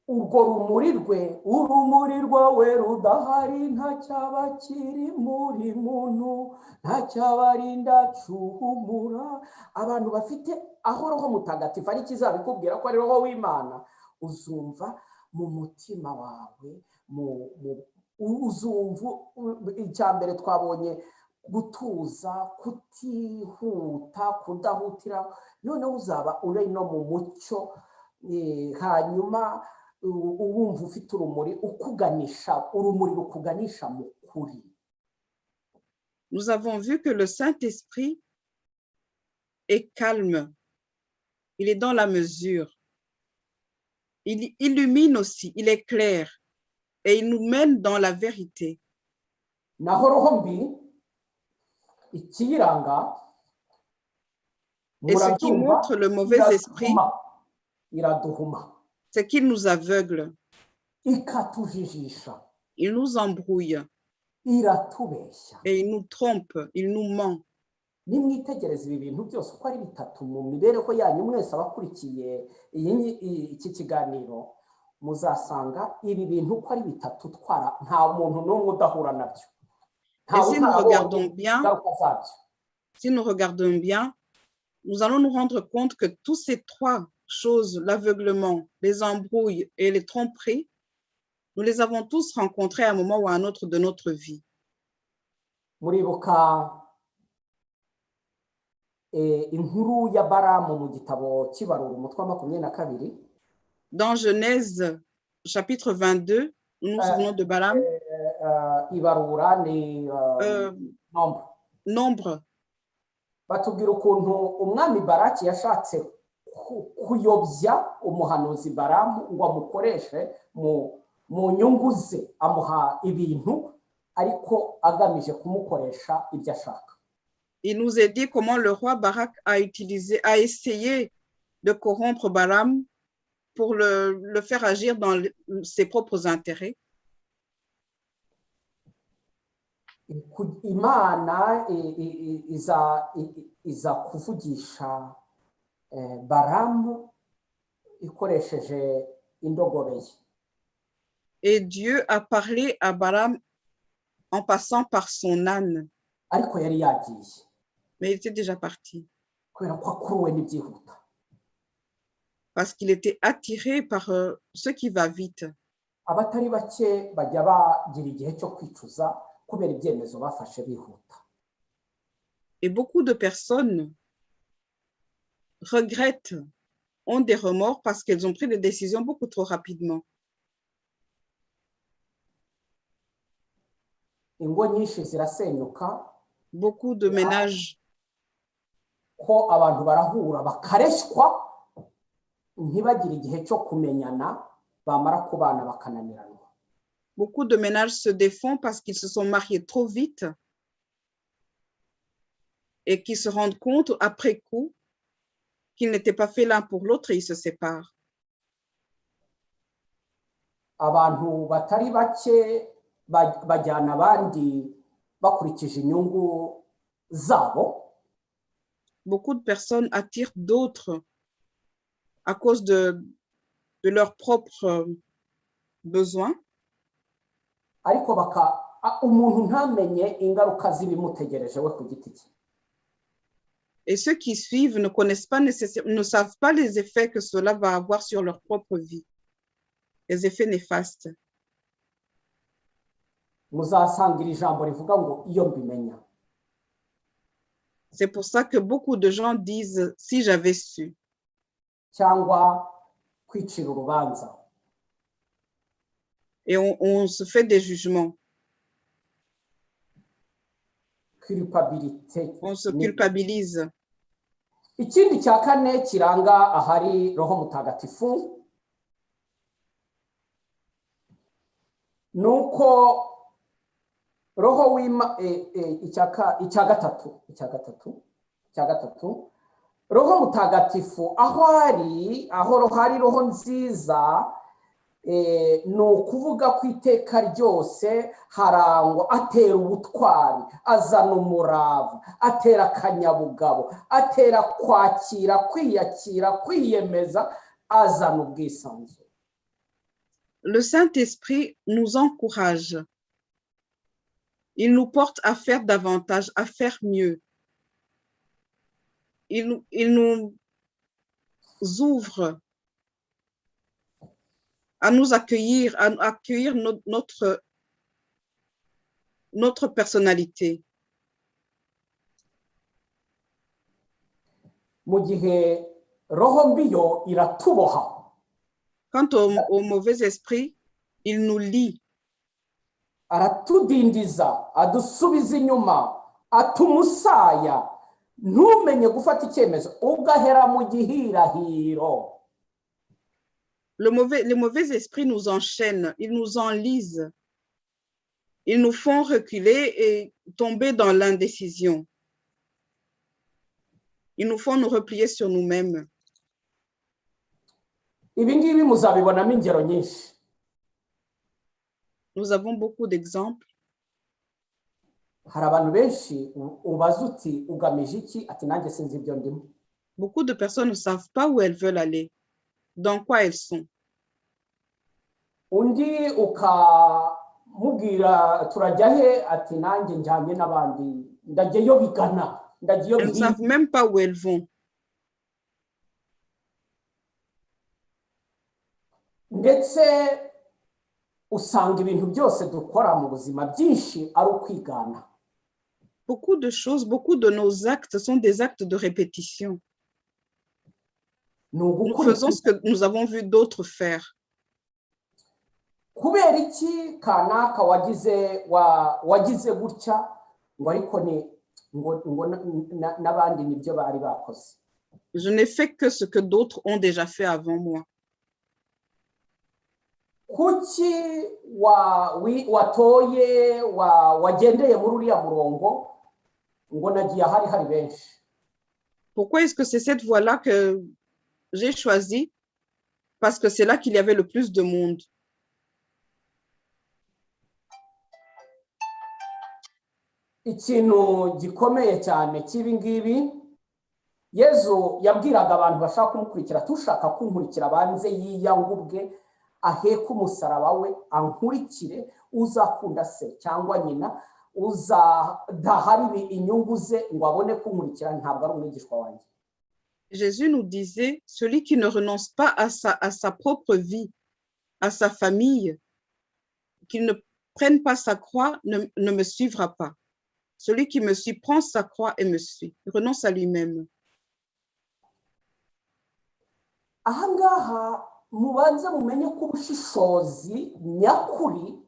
Urwo rumuri rwe, urumuri rwawe rudahari, nta cyaba kiri muri muntu, nta cyabarinda cuhumura. Abantu bafite aho Roho Mutagatifu ari, kizabikubwira ko ari roho w'Imana, uzumva mu mutima wawe, uzumva icya mbere twabonye: gutuza, kutihuta, kudahutira. Noneho uzaba uri no mu mucyo, hanyuma wumva ufite urumuri ukuganisha, urumuri rukuganisha mu kuri. Nous avons vu que le Saint-Esprit est calme, il est dans la mesure. Il illumine aussi, il éclaire et il nous mène dans la vérité. Naho roho mbi, ikiyiranga, Et ce qui murabyumva, montre le mauvais esprit, iraduhuma, iraduhuma, c'est qu'il nous aveugle, ikatujijisha, il nous embrouille iratubeshya. Et il nous trompe, il nous ment. Nimwitegereza ibi bintu byose uko ari bitatu mu mibereho yanyu, mwese abakurikiye iki kiganiro, muzasanga ibi bintu uko ari bitatu twara nta muntu n'umwe udahura nabyo, nta Et si nous utarabonye regardons bien, ingaruka zabyo. Si nous regardons bien, nous allons nous rendre compte que toutes ces trois choses, l'aveuglement, les embrouilles et les tromperies, nous les avons tous rencontrées à un moment ou à un autre de notre vie. Muribuka inkuru ya Baramu mu gitabo cy'Ibarura, umutwe wa 22. Dans Genèse chapitre 22, nous nous souvenons de Balaam. Ibarura ni Nombre. Nombre. Batubwira ukuntu umwami Baraki yashatse kuyobya umuhanuzi Baramu ngo amukoreshe mu nyungu ze, amuha ibintu ariko agamije kumukoresha ibyo ashaka. Il nous est dit comment le roi Barak a essayé de corrompre Balaam pour le faire agir dans ses propres intérêts. Imana iza kuvugisha Baramu ikoresheje indogobe ye. Et Dieu a parlé à Balaam en passant par son âne. Ariko yari yagiye. Mais il était déjà parti. Kubera ko akuruwe n'ibyihuta. Parce qu'il était attiré par ce qui va vite. Abatari bake bajya bagira igihe cyo kwicuza kubera ibyemezo bafashe bihuta. Et beaucoup de personnes regrettent, ont des remords parce qu'elles ont pris des décisions beaucoup trop rapidement. Ingo nyinshi zirasenyuka. Beaucoup de ménages. Ko abantu barahura bakareshywa ntibagire igihe cyo kumenyana, bamara kubana bakananiranwa. Beaucoup de ménages se défont parce qu'ils se sont mariés trop vite et qui se rendent compte après coup qu'ils n'étaient pas faits l'un pour l'autre et ils se séparent. Abantu batari bake bajyana abandi bakurikije inyungu zabo. Beaucoup de personnes attirent d'autres à cause de leurs propres besoins. Ariko baka umuntu ntamenye ingaruka z'ibimutegereje we ku giti cye. Et ceux qui suivent ne connaissent pas nécessairement, ne savent pas les effets que cela va avoir sur leur propre vie, les effets néfastes. Muzasanga iri jambo rivuga ngo iyo mbimenya. C'est pour ça que beaucoup de gens disent si j'avais su. Cyangwa kwicira urubanza. Et on se fait des jugements. Culpabilité. On se culpabilise. Ikindi cya kane kiranga ahari Roho Mutagatifu nuko Roho w'Ima icya gatatu Roho Mutagatifu aho ari, aho hari roho nziza, ni ukuvuga ko iteka ryose harangwa atera ubutwari, azana umurava, atera akanyabugabo, atera kwakira, kwiyakira, kwiyemeza, azana ubwisanzure. Le Saint-Esprit nous encourage. Il nous porte à faire davantage, à faire mieux. Il nous ouvre à nous accueillir, à accueillir notre personnalité. Mu gihe roho mbi yo iratuboha. Quant au mauvais esprit, il nous lie. Aratudindiza, adusubiza inyuma, atumusaya, ntumenye gufata icyemezo, ugahera mu gihirahiro. Les mauvais esprits nous enchaînent, ils nous enlisent, ils nous font reculer et tomber dans l'indécision. Ils nous font nous replier sur nous-mêmes. Ibi ngibi muzabibonamo ingero nyinshi. Nous avons beaucoup d'exemples. Hari abantu benshi ubaza uti ugamije iki, ati nanjye sinzi ibyo ndimo. Beaucoup de personnes ne savent pas où elles veulent aller, dans quoi elles sont. Undi ukamubwira turajya he, ati nanjye njyanye n'abandi ndajyayo bigana ndajyayo. Elles ne savent même pas où elles vont. Ndetse usanga ibintu byose dukora mu buzima byinshi ari ukwigana. Beaucoup de choses, beaucoup de nos actes sont des actes de répétition. Ni Nous faisons ugukurikira. Ce que nous avons vu d'autres faire. Kubera iki kanaka wagize wa wagize gutya ngo ariko ni ngo ngo n'abandi nibyo bari bakoze. Je n'ai fait que ce que d'autres ont déjà fait avant moi. Kuki wa watoye wa wagendeye muri uriya murongo ngo nagiye ahari hari benshi. Pourquoi est-ce que c'est cette voie-là que j'ai choisie? Parce que c'est là qu'il y avait le plus de monde. Ikintu gikomeye cyane cy'ibi ngibi Yezu yabwiraga abantu bashaka kumukurikira tushaka kunkurikira banze yiyange ubwe aheke umusaraba we ankurikire. Uzakunda se cyangwa nyina uzadahari inyungu ze ngo abone kunkurikira ntabwo ari umwigishwa wanjye. Jésus nous disait, celui qui ne renonce pas à sa propre vie, à sa famille, qu'il ne prenne pas sa croix, ne me suivra pas. Celui qui me suit prend sa croix et me suit. Il renonce à lui-même. Ahangaha mubanze mumenye ko ubushishozi nyakuri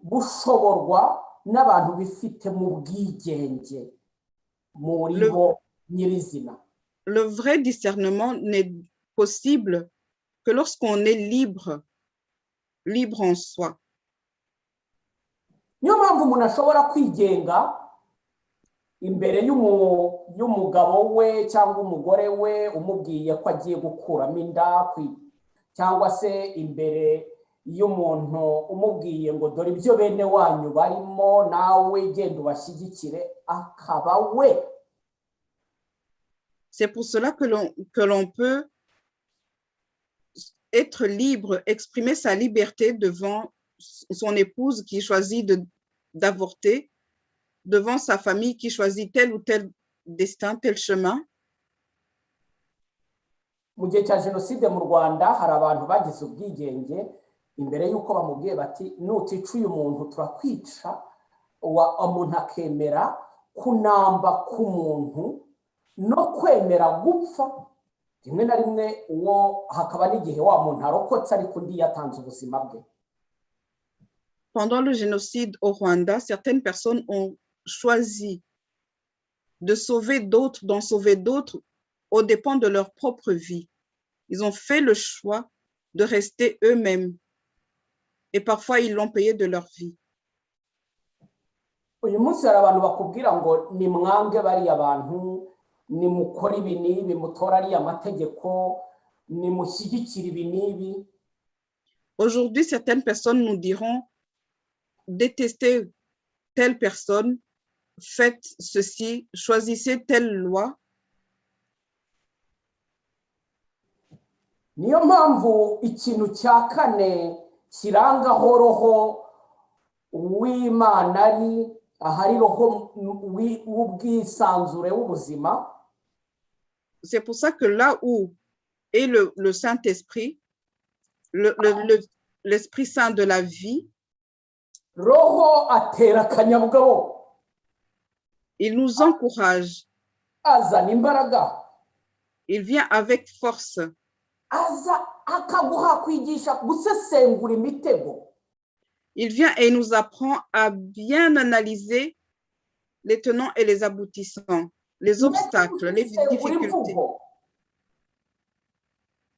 bushoborwa n'abantu bifite mu bwigenge muri bo nyirizina. Le vrai discernement n'est possible que lorsqu'on est libre, libre en soi. Niyo mpamvu umuntu ashobora kwigenga imbere y'umugabo we cyangwa umugore we umubwiye ko agiye gukuramo inda cyangwa se imbere y'umuntu umubwiye ngo dore ibyo bene wanyu barimo nawe genda ubashyigikire akaba we. C'est pour cela que l'on peut être libre, exprimer sa liberté devant son épouse qui choisit d'avorter, devant sa famille qui choisit tel ou tel destin, tel chemin. Mu gihe cya jenoside mu Rwanda hari abantu bagize ubwigenge imbere y'uko bamubwiye bati nutica uyu muntu turakwica umuntu akemera kunamba k'umuntu no kwemera gupfa rimwe na rimwe uwo hakaba n'igihe wa muntu arokotse ariko undi yatanze ubuzima bwe. Pendant le génocide au Rwanda, certaines personnes ont choisi de sauver d'autres, d'en sauver d'autres aux dépens de leur propre vie. Ils ont fait le choix de rester eux-mêmes et parfois ils l'ont payé de leur vie. Uyu munsi hari abantu bakubwira ngo nimwange bariya bantu nimukore ibi n'ibi mutore ariya mategeko nimushyigikire ibi n'ibi. Aujourd'hui, certaines personnes nous diront: détestez telle personne, faites ceci, choisissez telle loi. Niyo mpamvu ikintu cya kane kirangaho roho w'Imana ari ahari roho w'ubwisanzure w'ubuzima. C'est pour ça que là où est le Saint-Esprit, l'Esprit Saint de la vie, roho atera akanyabugabo. Il nous encourage. Azana imbaraga. Il vient avec force. Aza akaguha kwigisha gusesengura imitego. Il vient et il nous apprend à bien analyser les tenants et les aboutissants, les obstacles, les gusesengura difficultés. Imvugo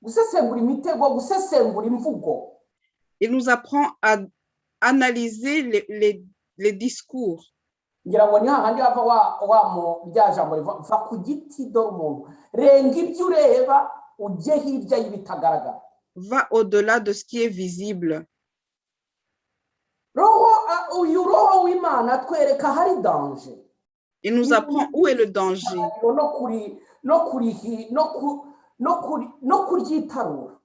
gusesengura imitego gusesengura imvugo. Il nous apprend à analyser les discours. Ngira ngo ni hahandi hava wa wa mu rya jambo riva va ku giti dore umuntu renga ibyo ureba ujye hirya y'ibitagaragara. Va au-delà de ce qui est visible. Roho uyu roho w'Imana atwereka ahari danger. Il nous apprend où est le danger. No kuri no kurihi no ku no kuri no kuryitarura.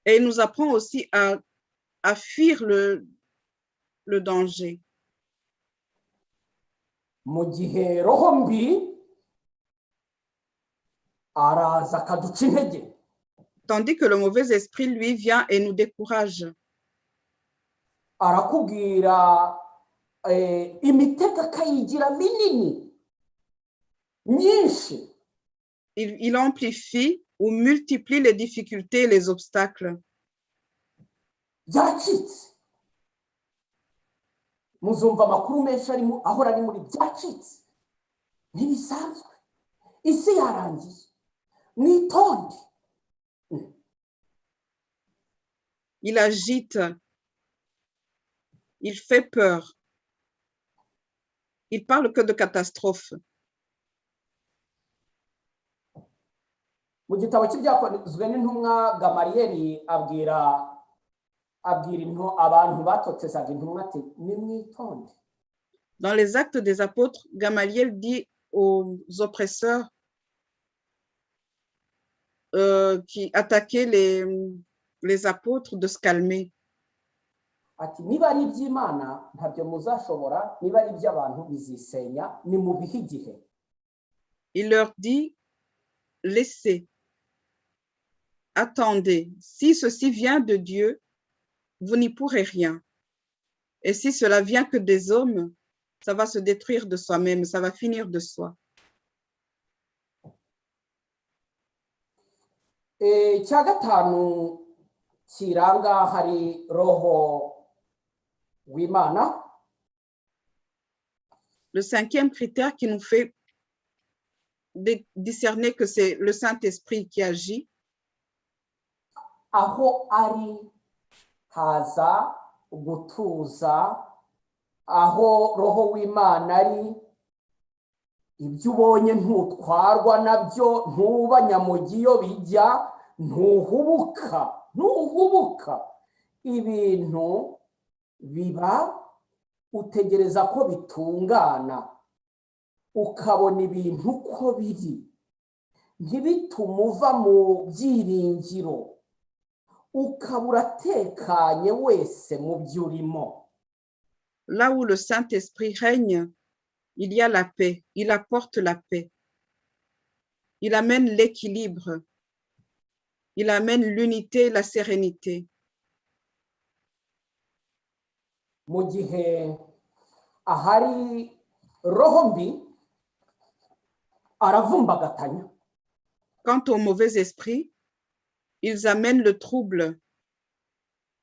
Et il nous apprend aussi à fuir le danger. Mu gihe roho mbi araza akaduca intege. Tandis que le mauvais esprit, lui, vient et nous décourage. Arakubwira imitego akayigira minini myinshi. Il amplifie Ou multiplie les difficultés et les obstacles. Byacitse, muzumva amakuru menshi arimo ahora ari muri byacitse, ntibisanzwe, isi yarangiye, mwitonde. Il agite, il fait peur. Il parle que de catastrophes. Mu gitabo cy'Ibyakozwe n'Intumwa, Gamariyeri abwira abantu batotezaga intumwa ati: "Nimwitonde." Dans les Actes des Apôtres, Gamaliel dit aux oppresseurs qui attaquaient les apôtres de se calmer. Ati: "Niba ari iby'Imana ntabyo muzashobora, niba ari iby'abantu bizisenya, nimubihe igihe." Il leur dit: "Laissez, attendez, si ceci vient de Dieu, vous n'y pourrez rien. Et si cela vient que des hommes, ça va se détruire de soi-même, ça va finir de soi." Icya gatanu kiranga hari Roho w'Imana, Le cinquième critère qui nous fait discerner que c'est le Saint-Esprit qui agit, aho ari haza gutuza. Aho Roho w'Imana ari, ibyo ubonye ntutwarwa nabyo, ntuba nyamugi iyo bijya, ntuhubuka, ntuhubuka. Ibintu biba utegereza ko bitungana, ukabona ibintu uko biri, ntibitume uva mu byiringiro, ukaba uratekanye wese mu byo urimo. Là où le Saint-Esprit règne, il y a la paix, il apporte la paix. Il amène l'équilibre, il amène l'unité et la sérénité. Mu gihe ahari roho mbi, aravumbagatanya. Quant aux mauvais esprits, ils amènent le trouble,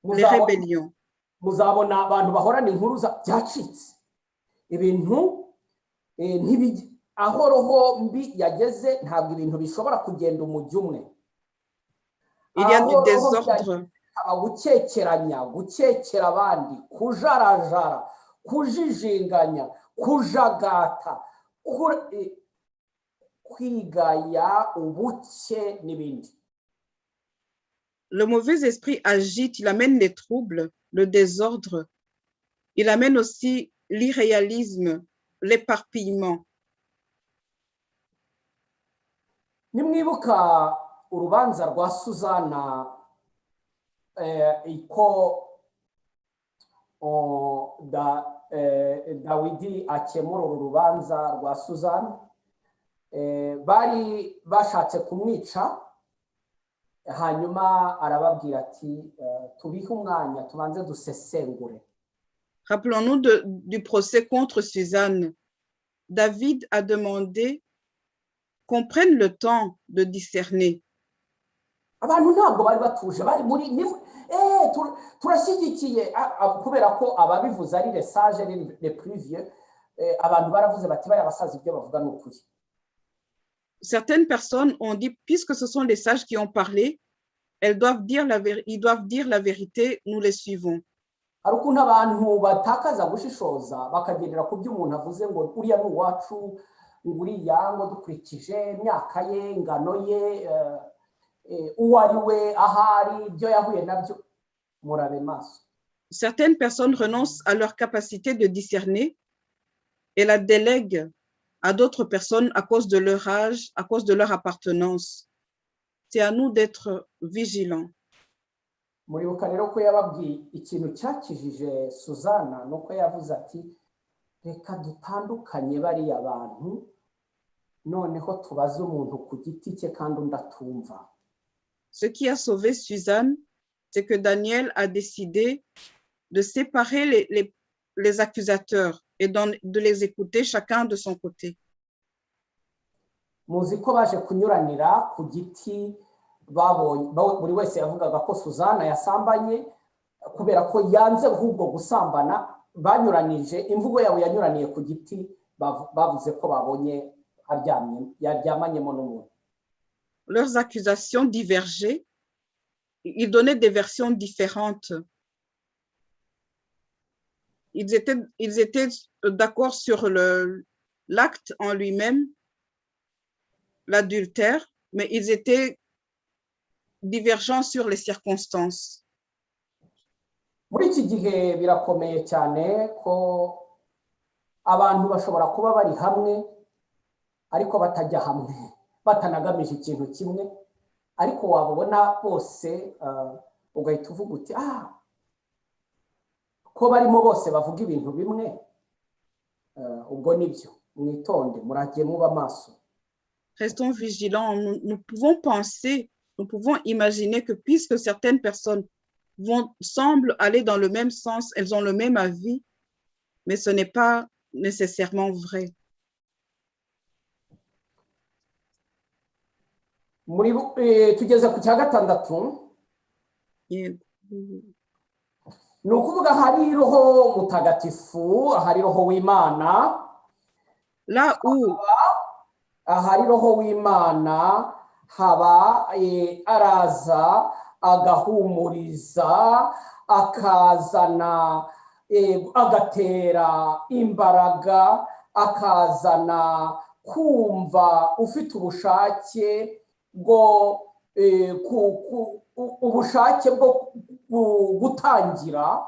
les rébellions. Muzabona abantu bahorana inkuru za byacitse, ibintu aho roho mbi yageze ntabwo ibintu bishobora kugenda umujyi umwe. Il y a Aho du roho mbi désordre, hakaba gukekeranya, gukekera abandi, kujarajara, kujijinganya, kujagata, kwigaya ubuke n'ibindi. Le mauvais esprit agite, il amène les troubles, le désordre. Il amène aussi l'irréalisme, l'éparpillement. Nimwibuka urubanza rwa Suzana, iko Dawidi akemura uru rubanza rwa Suzana, bari bashatse kumwica, hanyuma arababwira ati: "Tubihe umwanya, tubanze dusesengure." Rappelons-nous du procès contre Suzanne. David a demandé qu'on prenne le temps de discerner. Abantu ntabwo bari batuje, bari muri turashyigikiye, kubera ko ababivuze ari les sages, les plus vieux, abantu baravuze bati: "Bariya basaza ibyo bavuga ni ukuri." Certaines personnes ont dit: "Puisque ce sont les sages qui ont parlé, elles doivent dire la ils doivent dire la vérité, nous les suivons." Hari ukuntu abantu batakaza gushishoza, bakagendera ku byo umuntu avuze ngo uriya ni uwacu, ngo uriya ngo dukurikije imyaka ye, ingano ye, uwo ari we, ahari, ibyo yahuye nabyo. Murabe maso. Certaines personnes renoncent à leur capacité de discerner et la délèguent à d'autres personnes à cause de leur âge, à cause de leur appartenance. C'est à nous d'être vigilants. Muribuka rero ko yababwiye ikintu cyakijije Suzana, ni uko yavuze ati: "Reka dutandukanye bariya bantu, noneho tubaze umuntu ku giti cye kandi undi atumva." Ce qui a sauvé Suzanne, c'est que Daniel a décidé de séparer les accusateurs et de les écouter chacun de son côté. Muzi ko baje kunyuranira ku giti. Babonye buri wese yavugaga ko Suzana yasambanye kubera ko yanze ahubwo gusambana. Banyuranije imvugo yabo yanyuraniye ku giti bavuze ko babonye aryamye yaryamanyemo n'umuntu. Leurs accusations divergeaient. Ils donnaient des versions différentes. Ils étaient d'accord sur l'acte en lui-même, l'adultère, mais ils étaient divergents sur les circonstances. Muri iki gihe birakomeye cyane ko abantu bashobora kuba bari hamwe ariko batajya hamwe, batanagamije ikintu kimwe, ariko wababona bose ugahita uvuga uti: "Ah, ko barimo bose bavuga ibintu bimwe, ubwo nibyo." Mwitonde, muragiye muba maso. Restons vigilants. Nous, nous pouvons penser, nous pouvons imaginer que puisque certaines personnes semblent aller dans le même sens, elles ont le même avis, mais ce n'est pas nécessairement vrai. Muri tugeze ku cya gatandatu. Yego. Ni ukuvuga hari Roho Mutagatifu, ahari Roho w'Imana, Là où ahari Roho w'Imana haba araza agahumuriza, akazana agatera imbaraga, akazana kumva ufite ubushake bwo ubushake bwo gutangira,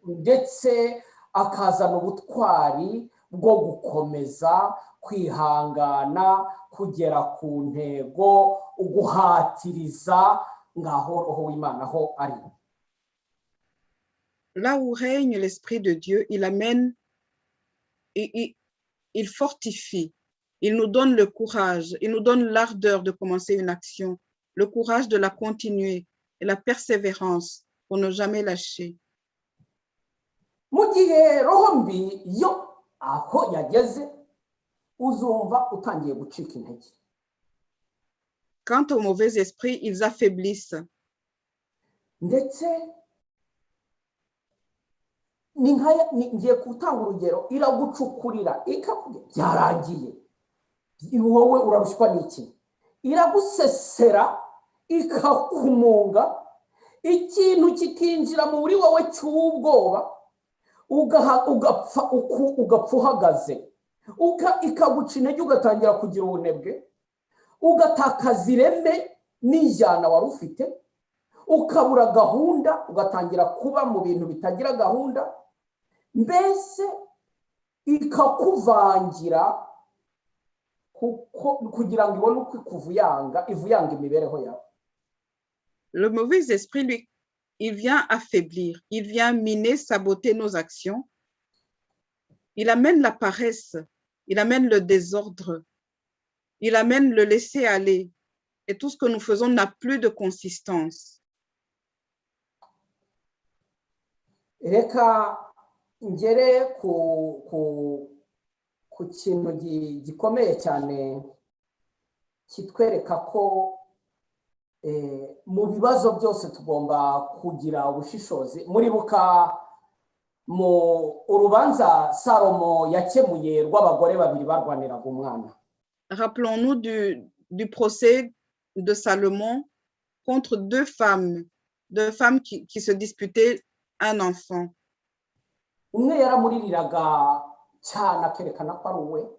ndetse akazana ubutwari bwo gukomeza kwihangana kugera ku ntego, guhatiriza. Ngaho Roho w'Imana aho ari. Là où règne l'Esprit de Dieu, il amène, il fortifie, il nous donne le courage, il nous donne l'ardeur de commencer une action, le courage de la continuer et la persévérance pour ne jamais lâcher. Mu gihe roho mbi yo aho yageze uzumva utangiye gucika intege. Quant aux mauvais esprits, ils affaiblissent. Ndetse ni nka ngiye gutanga urugero, iragucukurira ikakubwira byarangiye, wowe urarushywa n'iki, iragusesera, ikakumunga, ikintu kikinjira muri wowe cy'ubwoba, ugapfa ugapfa uhagaze, ikaguca intege, ugatangira kugira ubunebwe, ugatakaza ireme n'injyana wari ufite, ukabura gahunda, ugatangira kuba mu bintu bitagira gahunda, mbese ikakuvangira kuko kugira ngo ibone uko ikuvuyanga, ivuyanga imibereho yawe. Le mauvais esprit, lui, il vient affaiblir, il vient miner, saboter nos actions. Il amène la paresse, il amène le désordre, il amène le laisser aller. Et tout ce que nous faisons n'a plus de consistance. Reka ngere ku kintu gikomeye cyane kitwereka ko mu bibazo byose tugomba kugira ubushishozi. Muribuka mu urubanza Salomo yakemuye rw'abagore babiri barwaniraga umwana. Rappelons-nous du procès de Salomon contre deux femmes qui se disputaient un enfant. Umwe yaramuririraga cyane akerekana ko ari uwe.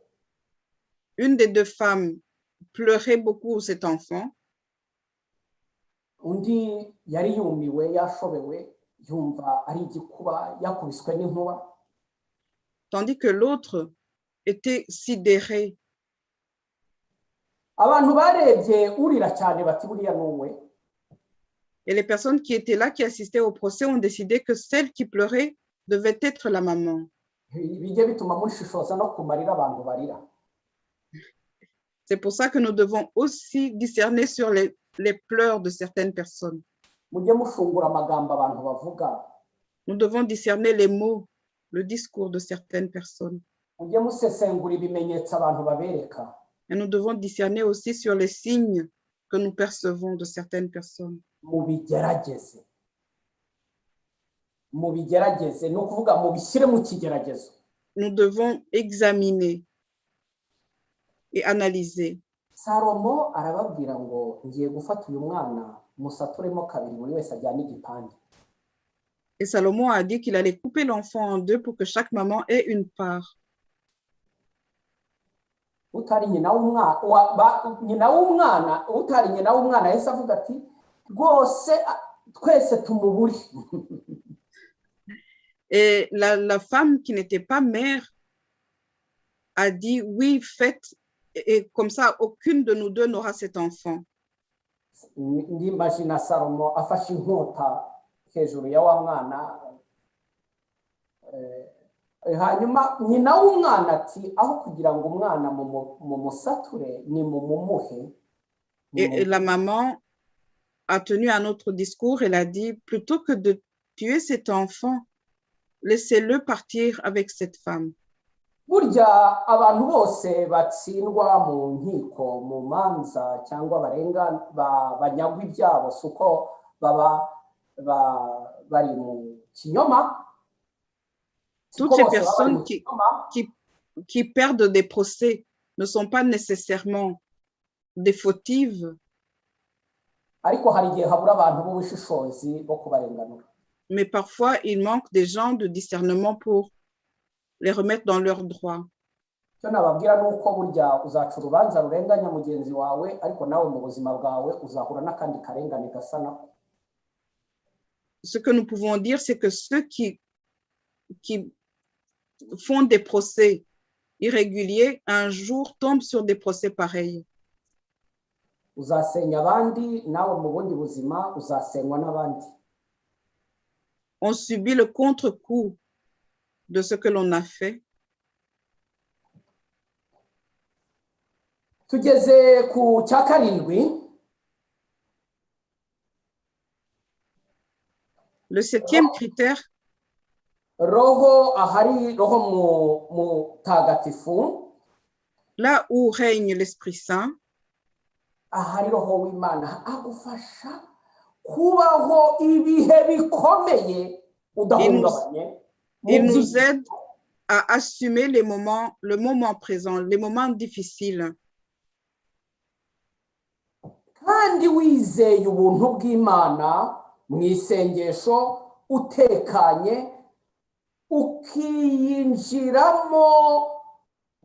Une des deux femmes pleurait beaucoup cet enfant. Undi yari yumiwe, yashobewe, yumva ari igikuba, yakubiswe n'inkuba. Tandis que l'autre était sidérée. Abantu barebye urira cyane bati: "Buriya ni uwe." Et les personnes qui étaient là, qui assistaient au procès, ont décidé que celle qui pleurait devait être la maman. Bijye bituma mushishoza no ku marira abantu barira. C'est pour ça que nous devons aussi discerner sur les pleurs de certaines personnes. Mujye mushungura amagambo abantu bavuga. Nous devons discerner les mots, le discours de certaines personnes. Mujye musesengura ibimenyetso abantu babereka. Et nous devons discerner aussi sur les signes que nous percevons de certaines personnes. Mubigerageze, mubigerageze, ni ukuvuga mubishyire mu kigeragezo. Nous devons examiner et analyser. Salomo arababwira ngo ngiye gufata uyu mwana musaturemo kabiri, buri wese ajyane igipande. Et Salomon a dit qu'il allait couper l'enfant en deux pour que chaque maman ait une part. Utari nyina w'umwana nyina w'umwana, utari nyina w'umwana yahise avuga ati rwose twese tumubure. Et la femme qui n'était pas mère a dit: oui, faites, et comme ça, aucune de nous deux n'aura cet enfant. Ndimagina Salomo afashe inkota hejuru ya wa mwana, hanyuma nyina w'umwana ati aho kugira ngo umwana mumusature ni mumumuhe. Et la maman a tenu un autre discours. Elle a dit: plutôt que de tuer cet enfant, laissez-le partir avec cette femme. Burya abantu bose batsindwa mu nkiko, mu manza, cyangwa barenga banyagwa ibyabo, si uko baba bari mu kinyoma. Toutes ces personnes qui perdent des procès ne sont pas nécessairement des fautives. Ariko hari igihe habura abantu b'ubushishozi bo kubarenganura. Mais parfois, il manque des gens de discernement pour les remettre dans leurs droits. Icyo nababwira ni uko burya uzaca urubanza rurenganya mugenzi wawe, ariko nawe mu buzima bwawe uzahura n'akandi karengane gasa nako. Ce que nous pouvons dire, c'est que ceux qui font des procès irréguliers, un jour tombent sur des procès pareils. Uzasenya abandi, nawe mu bundi buzima uzasenywa n'abandi. On subit le contre-coup de ce que l'on a fait. Tugeze ku cya karindwi. Le septième critère, Roho, ahari Roho Mutagatifu, là où règne l'Esprit Saint, ahari Roho w'Imana agufasha kubaho ibihe bikomeye udahungabanye. Il nous aide à assumer les moments, le moment présent, les moments difficiles. Kandi wizeye ubuntu bw'Imana mu isengesho, utekanye, ukiyinjiramo,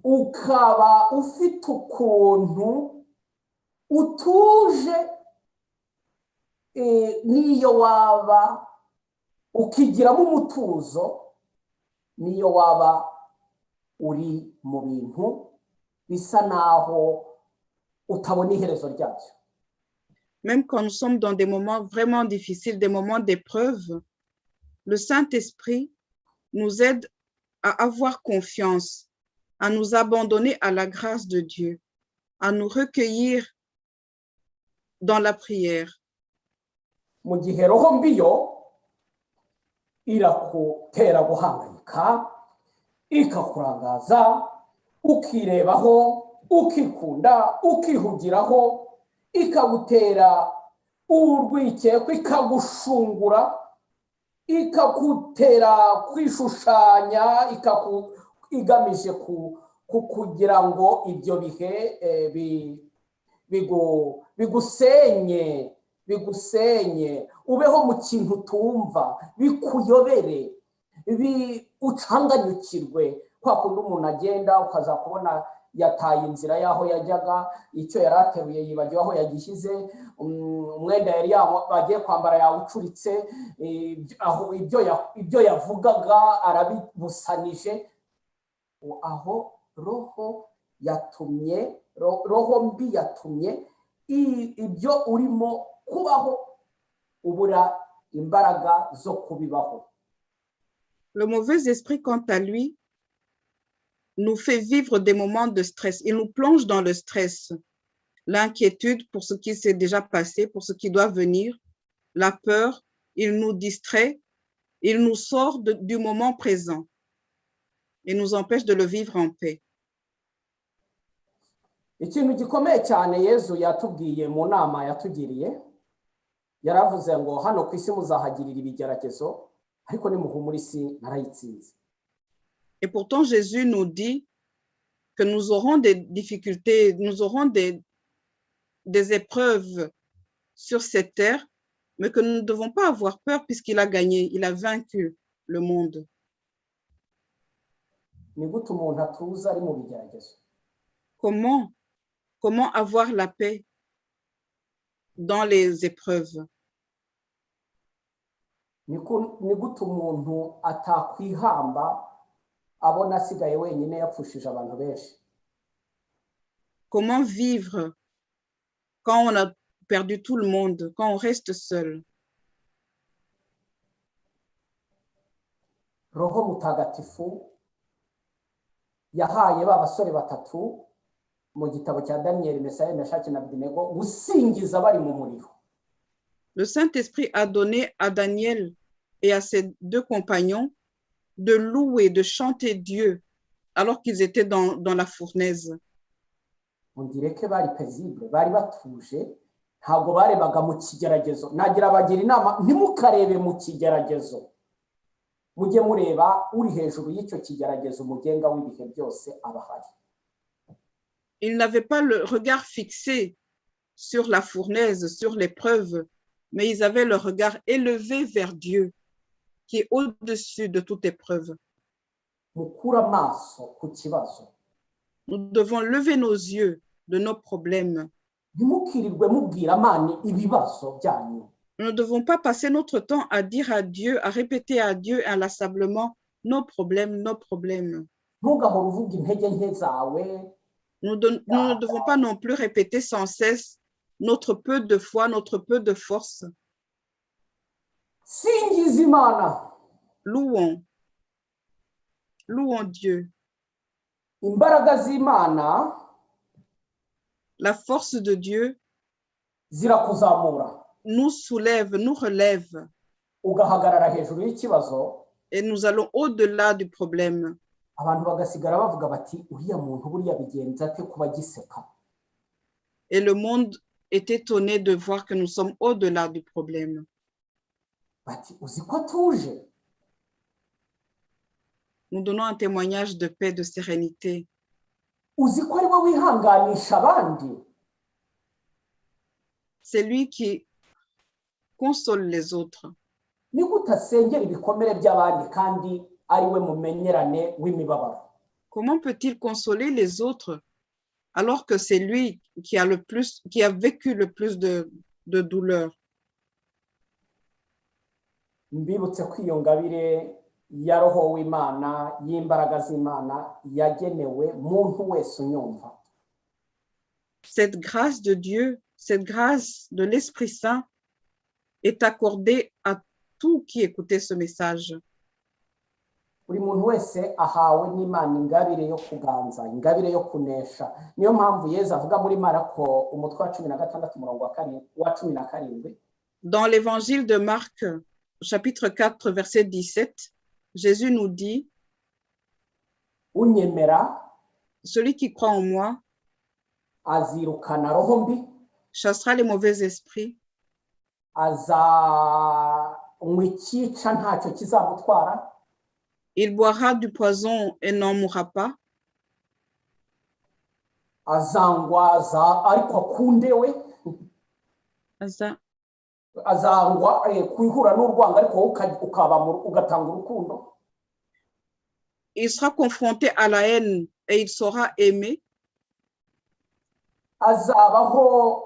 ukaba ufite ukuntu utuje, n'iyo waba ukigiramo umutuzo, n'iyo waba uri mu bintu bisa naho utabona iherezo ryabyo. Même quand nous sommes dans des moments vraiment difficiles, des moments d'épreuve, le Saint-Esprit nous aide à avoir confiance, à nous abandonner à la grâce de Dieu, à nous recueillir dans la prière. Mu gihe roho mbi yo irakutera guhangayika, ikakurangaza, ukirebaho, ukikunda, ukihugiraho, ikagutera urwikekwe, ikagushungura, ikagutera kwishushanya, igamije kugira ngo ibyo bihe bigusenye, bigusenye, ubeho mu kintu utumva, bikuyobere, ucanganyukirwe. Kwa kundi umuntu agenda ukaza kubona yataye inzira y'aho yajyaga, icyo yari ateruye yibagiwe aho yagishyize, umwenda yari bagiye kwambara yawucuritse, aho ibyo yavugaga arabibusanije. Aho roho yatumye, roho mbi yatumye ibyo urimo kubaho ubura imbaraga zo kubibaho. Le mauvais esprit, quant à lui, nous fait vivre des moments de stress. Il nous plonge dans le stress, l'inquiétude pour ce qui s'est déjà passé, pour ce qui doit venir, la peur. Il nous distrait, il nous sort du moment présent et nous empêche de le vivre en paix. Ikintu gikomeye cyane Yezu yatubwiye mu nama yatugiriye, yaravuze ngo hano ku isi muzahagirira ibigeragezo, ariko nimuhumure, isi narayitsinze. Et pourtant, Jésus nous dit que nous aurons des difficultés, nous aurons des épreuves sur cette terre, mais que nous ne devons pas avoir peur puisqu'il a gagné, il a vaincu le monde. Ni gute umuntu atuza ari mu bigeragezo? Comment avoir la paix dans les épreuves? Ni gute umuntu atakwihamba abona asigaye wenyine, yapfushije abantu benshi? Comment vivre quand on a perdu tout le monde, quand on reste seul? Roho Mutagatifu yahaye ba basore batatu mu gitabo cya Daniyeli, Mesaya, Meshaki na Abedenego, gusingiza bari mu muriro. Le Saint-Esprit a donné à Daniel et à ses deux compagnons de louer, de chanter Dieu alors qu'ils étaient dans la fournaise. Mundireke, bari paisible, bari batuje, ntabwo barebaga mu kigeragezo. Nagira bagira inama, ntimukarebe mu kigeragezo, mujye mureba uri hejuru y'icyo kigeragezo, umugenga w'ibihe byose aba ahari. Ils n'avaient pas le regard fixé sur la fournaise, sur l'épreuve, mais ils avaient le regard élevé vers Dieu, qui est au-dessus de toute épreuve. Mukure amaso ku kibazo. Nous devons lever nos yeux de nos problèmes. Ntimukirirwe mubwira Imana ibibazo byanyu. Nous ne devons pas passer notre temps à dire à Dieu, à répéter à Dieu inlassablement nos problèmes, nos problèmes. Ntugahore uvuga intege nke zawe. Nous ne devons pas non plus répéter sans cesse notre peu de foi, notre peu de force. Singiza Imana. Louons. Louons Dieu. Imbaraga z'Imana La force de Dieu zirakuzamura, nous soulève, nous relève ugahagarara hejuru y'ikibazo, et nous allons au-delà du problème. Abantu bagasigara bavuga bati: "Uriya muntu buriya bigenza ate kuba agiseka?" Et le monde est étonné de voir que nous sommes au-delà du problème. Bati: "Uzi ko atuje?" Nous donnons un témoignage de paix, de sérénité. Uzi ko ari we wihanganisha abandi? C'est lui qui console les autres. Ni gute asengera ibikomere by'abandi kandi ari we mumenyerane w'imibabaro? Comment peut-il consoler les autres alors que c'est lui qui a le plus, qui a vécu le plus de douleur? Mbibutse ko iyo ngabire ya Roho w'Imana, y'imbaraga z'Imana, yagenewe muntu wese unyumva. Cette grâce de Dieu, cette grâce de l'Esprit Saint est accordée à tout qui écoutait ce message. Buri muntu wese ahawe n'Imana ingabire yo kuganza, ingabire yo kunesha. Niyo mpamvu Yezu avuga muri Marako, umutwe wa 16, umurongo wa 17. Dans l'évangile de Marc, chapitre 4, verset 17, Jésus nous dit, Unyemera Celui qui croit en moi azirukana roho mbi, chassera les mauvais esprits, azanywa icyica ntacyo kizamutwara, il boira du poison et n'en mourra pas, azangwa ariko akunde we, azangwa kwihura n'urwango, ariko wowe ukaba ugatanga urukundo. Il sera confronté à la haine et il saura aimer. Azabaho,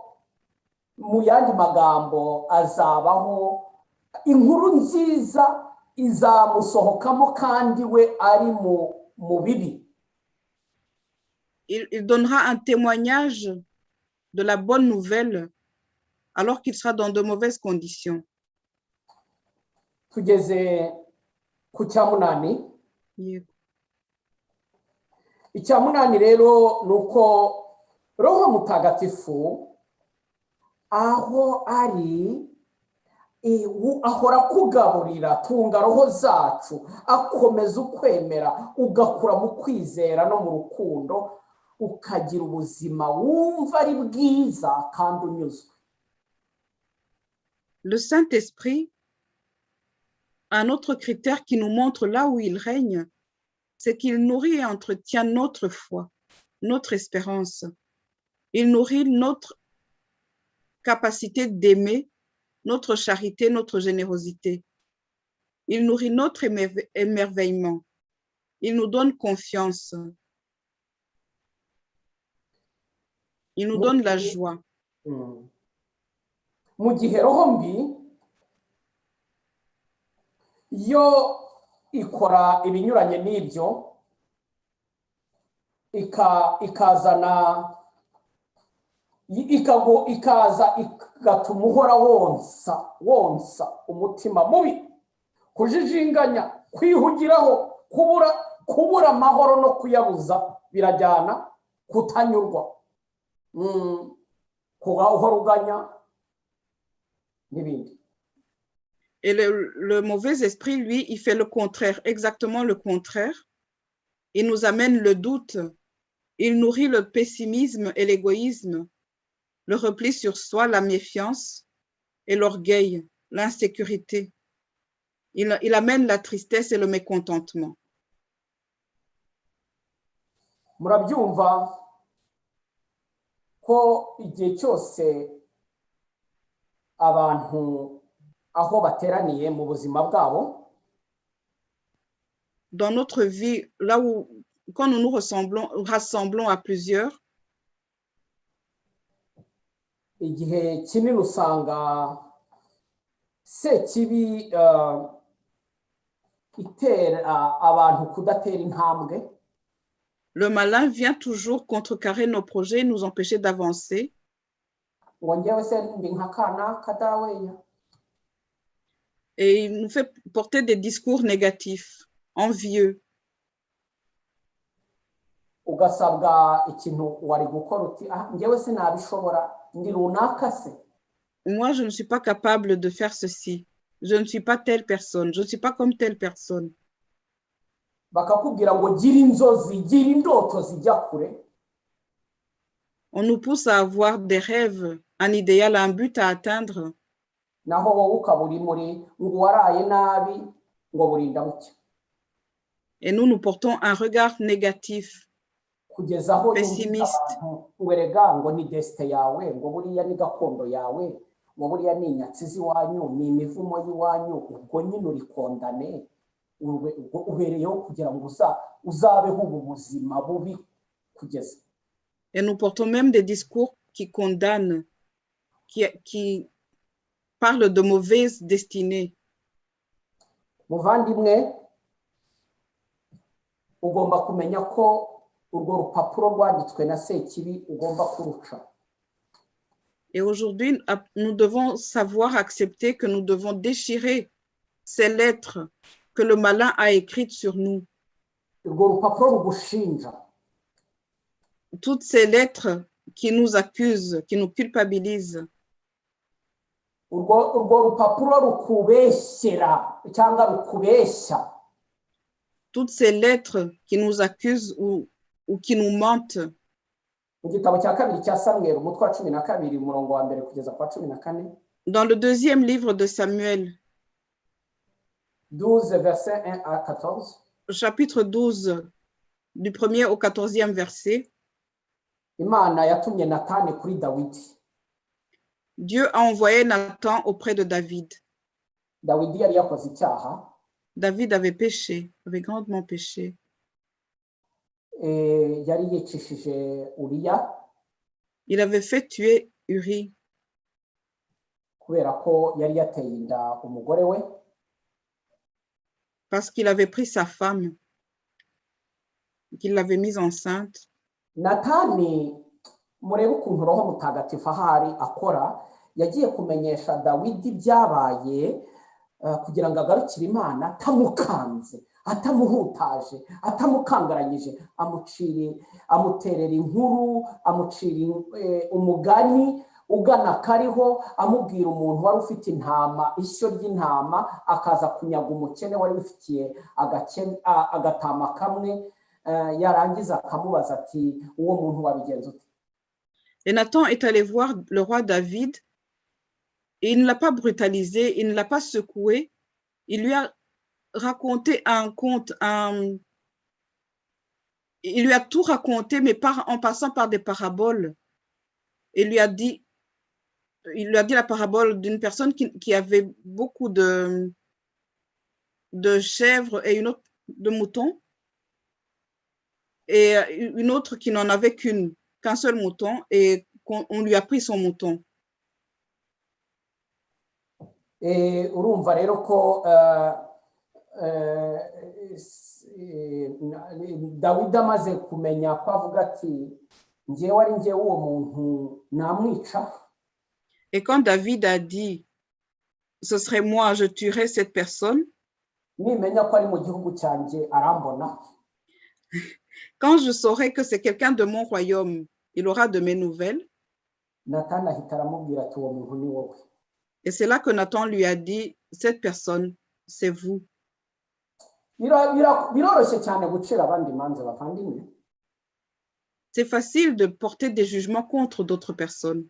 mu yandi magambo, azabaho inkuru nziza izamusohokamo kandi we ari mu bibi. Il donnera un témoignage de la bonne nouvelle alors qu'il sera dans de mauvaises conditions. Tugeze ku cya munani. Yego. Icya munani rero ni uko Roho Mutagatifu aho ari ahora akugaburira, tunga roho zacu, akomeza ukwemera, ugakura mu kwizera no mu rukundo. Ukagira ubuzima wumva ari bwiza kandi unyuzwe. Le Saint-Esprit, un autre critère qui nous montre là où il règne, c'est qu'il nourrit et entretient notre foi, notre espérance. Il nourrit notre capacité d'aimer, notre charité, notre générosité. Il nourrit notre émerveillement. Il nous donne confiance. Il nous donne la joie. Mu gihe roho mbi yo ikora ibinyuranye n'ibyo, ikazana ikaza igatuma uhora wonsa wonsa umutima mubi, kujijinganya, kwihugiraho, kubura amahoro no kuyabuza birajyana, kutanyurwa, kuba uhora uganya n'ibindi. Et le mauvais esprit, lui, il fait le contraire, exactement le contraire. Il nous amène le doute. Il nourrit le pessimisme et l'égoïsme, le repli sur soi, la méfiance et l'orgueil, l'insécurité. Il amène la tristesse et le mécontentement. Murabyumva ko igihe cyose abantu aho bateraniye mu buzima bwabo, Dans notre vie, là où, quand nous nous rassemblons à plusieurs, igihe kinini usanga sekibi itera abantu kudatera intambwe. Le malin vient toujours contrecarrer nos projets, nous empêcher d'avancer. Ngo ngewe se ndi nka kanaka daweya. Et il nous fait porter des discours négatifs, envieux. Ugasabwa ikintu wari gukora uti: "Ah, ngewe sinabishobora, ndi runaka se?" Moi, je ne suis pas capable de faire ceci. Je ne suis pas telle personne. Je ne suis pas comme telle personne. Bakakubwira ngo gira inzozi, gira indoto zijya kure. On nous pousse à avoir des rêves, un idéal, un but à atteindre. Naho wowe ukaba uri muri ngo waraye nabi, ngo burinda bucya. Et nous, nous portons un regard négatif, kugeza aho yumvise pessimiste. Abantu ngo erega ngo ni destin yawe, ngo buriya ni gakondo yawe, ngo buriya ni inyatsi z'iwanyu, ni imivumo y'iwanyu, ubwo nyine uri condamné, ubwo ubereyeho kugira ngo uzabeho ubu buzima bubi kugeza. Et nous portons même des discours qui condamnent, qui parlent de mauvaise destinée. Muvandimwe, ugomba kumenya ko urwo rupapuro rwanditswe na sekibi ugomba kuruca. Et aujourd'hui, nous devons savoir accepter que nous devons déchirer ces lettres que le malin a écrites sur nous. Urwo rupapuro rugushinja. Toutes ces lettres qui nous accusent, qui nous culpabilisent, Urwo rupapuro rukubeshyera cyangwa rukubeshya. Toutes ces lettres qui nous accusent ou qui nous mentent. Mu gitabo cya kabiri cya Samweri, umutwe wa 12, umurongo wa mbere kugeza ku wa 14. Dans le deuxième livre de Samuel, 12 verset 1 à 14. Chapitre 12, du premier au 14e verset, Imana yatumye Natani kuri Dawidi. Dieu a envoyé Nathan auprès de David. Dawidi yari yakoze icyaha. David avait péché, avait grandement péché. Yari yicishije Uriya. Il avait fait tuer Uri kubera ko yari yateye inda umugore we. Parce qu'il avait pris sa femme, qu'il l'avait mise enceinte. Natani, murebe ukuntu Roho Mutagatifu ahari akora, yagiye kumenyesha Dawidi ibyabaye kugira ngo agarukire Imana atamukanze, atamuhutaje, atamukangaranyije, amucire, amuterera inkuru, amucira umugani ugana kariho, amubwira umuntu wari ufite intama, ishyo ry'intama, akaza kunyaga umukene wari wifitiye agatama kamwe. Yarangiza akamubaza ati: "Uwo muntu wabigenza ute?" Et Nathan est allé voir le roi David et il ne l'a pas brutalisé, il ne l'a pas secoué. Il lui a raconté un conte, il lui a tout raconté, mais en passant par des paraboles. Il lui a dit la parabole d'une personne qui avait beaucoup de chèvres et une autre de moutons, et une autre qui n'en avait qu'un seul mouton, et qu'on on lui a pris son mouton. Urumva rero ko Dawidi amaze kumenya ko avuga ati: "Ngewe ari ngewe uwo muntu namwica." Et quand David a dit: "Ce serait moi, je tuerais cette personne", nimenya ko ari mu gihugu cyanjye arambona. Quand je saurais que c'est quelqu'un de mon royaume, il aura de mes nouvelles. Natani ahita aramubwira ati: "Uwo muntu ni wowe." Et c'est là que Nathan lui a dit: "Cette personne, c'est vous." Biroroshye cyane gucira abandi imanza, bavandimwe. C'est facile de porter des jugements contre d'autres personnes,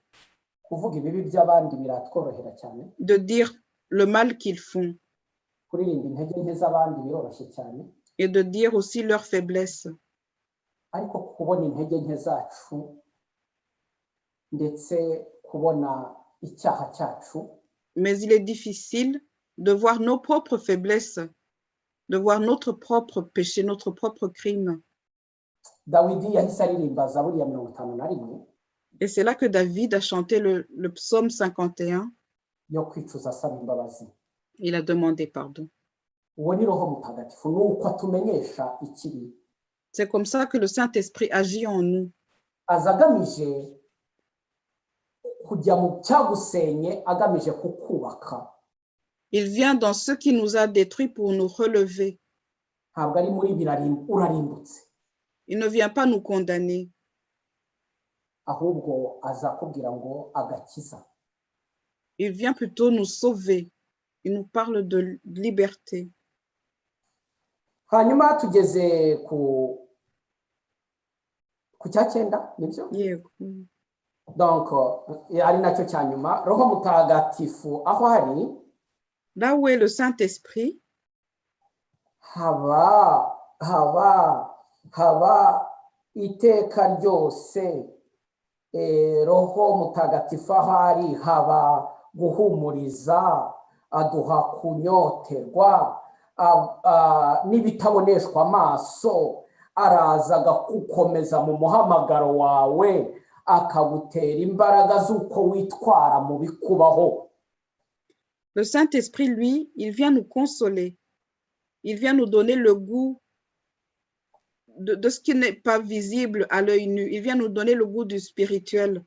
Kuvuga ibibi by'abandi biratworohera cyane. De dire le mal qu'ils font Kuririmba intege nke z'abandi biroroshye cyane. Et de dire aussi leurs faiblesses. Ariko kubona intege nke zacu ndetse kubona icyaha cyacu, Mais il est difficile de voir nos propres faiblesses, de voir notre propre péché, notre propre crime. Dawidi yahise aririmba Zaburi ya 51. Et c'est là que David a chanté le psaume 51. Yo kwicuza asaba imbabazi. Il a demandé pardon. Uwo ni Roho Mutagatifu ni uko atumenyesha ikibi. C'est comme ça que le Saint-Esprit agit en nous. Aza agamije kujya mu cyagusenye agamije kukubaka. Il vient dans ce qui nous a détruits pour nous relever. Ntabwo ari muri urarimbutse. Il ne vient pas nous condamner. Ahubwo azakubwira ngo agakiza. Il vient plutôt nous sauver. Il nous parle de liberté. Hanyuma tugeze ku cya cyenda, nibyo? Yego. Donc ari nacyo cya nyuma, Roho Mutagatifu aho ari, Là où est le Saint-Esprit, haba iteka ryose. Roho Mutagatifu aho ari haba guhumuriza, aduha kunyoterwa n'ibitaboneshwa amaso, araza agakukomeza mu muhamagaro wawe, akagutera imbaraga z'uko witwara mu bikubaho. Le Saint-Esprit, lui, il vient nous consoler. Il vient nous donner le goût de ce qui n'est pas visible à l'œil nu. Il vient nous donner le goût du spirituel.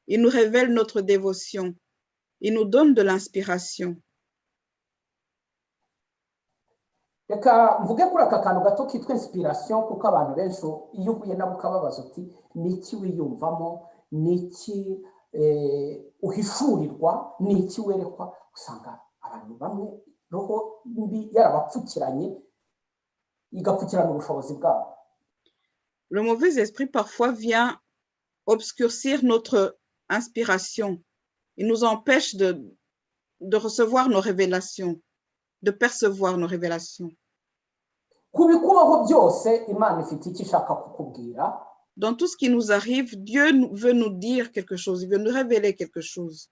Il nous révèle notre dévotion. Il nous donne de l'inspiration. Reka mvuge kuri aka kantu gato kitwa inspiration, kuko abantu benshi iyo uhuye nabo ukababaza uti: "Ni iki wiyumvamo? Ni iki uhishurirwa? Ni iki werekwa?" Usanga abantu bamwe roho mbi yarabapfukiranye, igapfukirana ubushobozi bwabo. Le mauvais esprit parfois vient obscurcir notre inspiration. Il nous empêche de recevoir nos révélations, de percevoir nos révélations. Ku bikubaho byose Imana ifite icyo ishaka kukubwira. Dans tout ce qui nous arrive, Dieu veut nous dire quelque chose, il veut nous révéler quelque chose.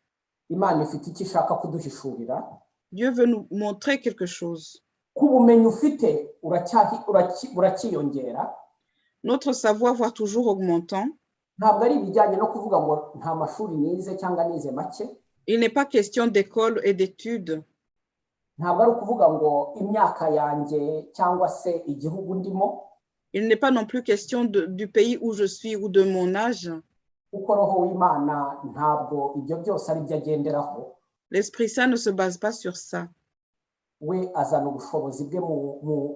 Imana ifite icyo ishaka kuduhishurira. Dieu veut nous montrer quelque chose. Ku bumenyi ufite urakiyongera. Notre savoir va toujours augmentant. Ntabwo ari ibijyanye no kuvuga ngo nta mashuri nize cyangwa nize make. Il n'est pas question d'école et d'études. Ntabwo ari ukuvuga ngo imyaka yanjye cyangwa se igihugu ndimo. Il n'est pas non plus question du pays où je suis ou de mon âge. Kuko Roho w'Imana ntabwo ibyo byose ari byo agenderaho. L'Esprit Saint ne se base pas sur ça. We azana ubushobozi bwe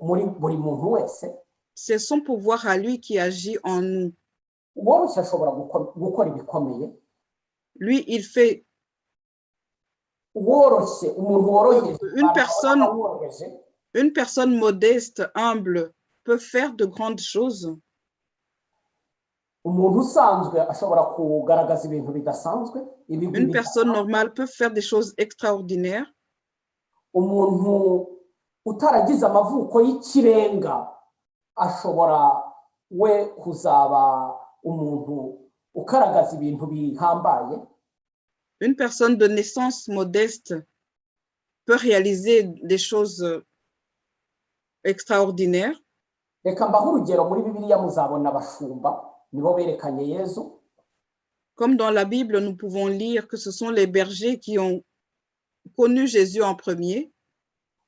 muri buri muntu wese. C'est son pouvoir à lui qui agit en nous. Uworoshye ashobora gukora ibikomeye. Lui, il fait Uworoshye, umuntu woroheje, Une personne woroheje une personne modeste, humble, peut faire de grandes choses. Umuntu usanzwe ashobora kugaragaza ibintu bidasanzwe, ibigwi Une personne bidasanzwe. Normale peut faire des choses extraordinaires. Umuntu utaragize amavuko y'ikirenga ashobora we kuzaba umuntu ugaragaza ibintu bihambaye. Une personne de naissance modeste peut réaliser des choses extraordinaires. Reka mbahe urugero muri Bibiliya muzabona abashumba nibo berekanye Yezu. Comme dans la Bible, nous pouvons lire que ce sont les bergers qui ont connu Jésus en premier.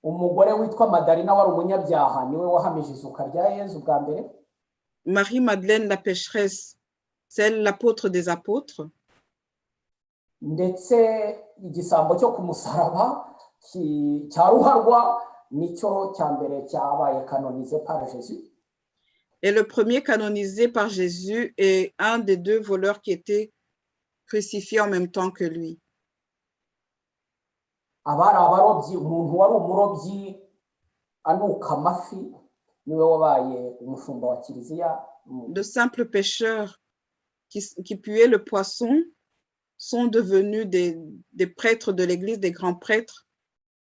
Umugore witwa Madarina wari umunyabyaha niwe wahamije izuka rya Yezu bwa mbere. Marie-Madeleine, la pécheresse, celle, l'apôtre des apôtres. Ndetse igisambo cyo ku musaraba cya ruharwa nicyo cya mbere cyabaye canonisé par Jésus. Et le premier canonisé par Jésus est un des deux voleurs qui était crucifié en même temps que lui. Abari abarobyi, umuntu wari umurobyi anuka amafi niwe wabaye umushumba wa kiliziya. De simples pêcheurs qui puaient le poisson sont devenus des prêtres de l'Église, des grands prêtres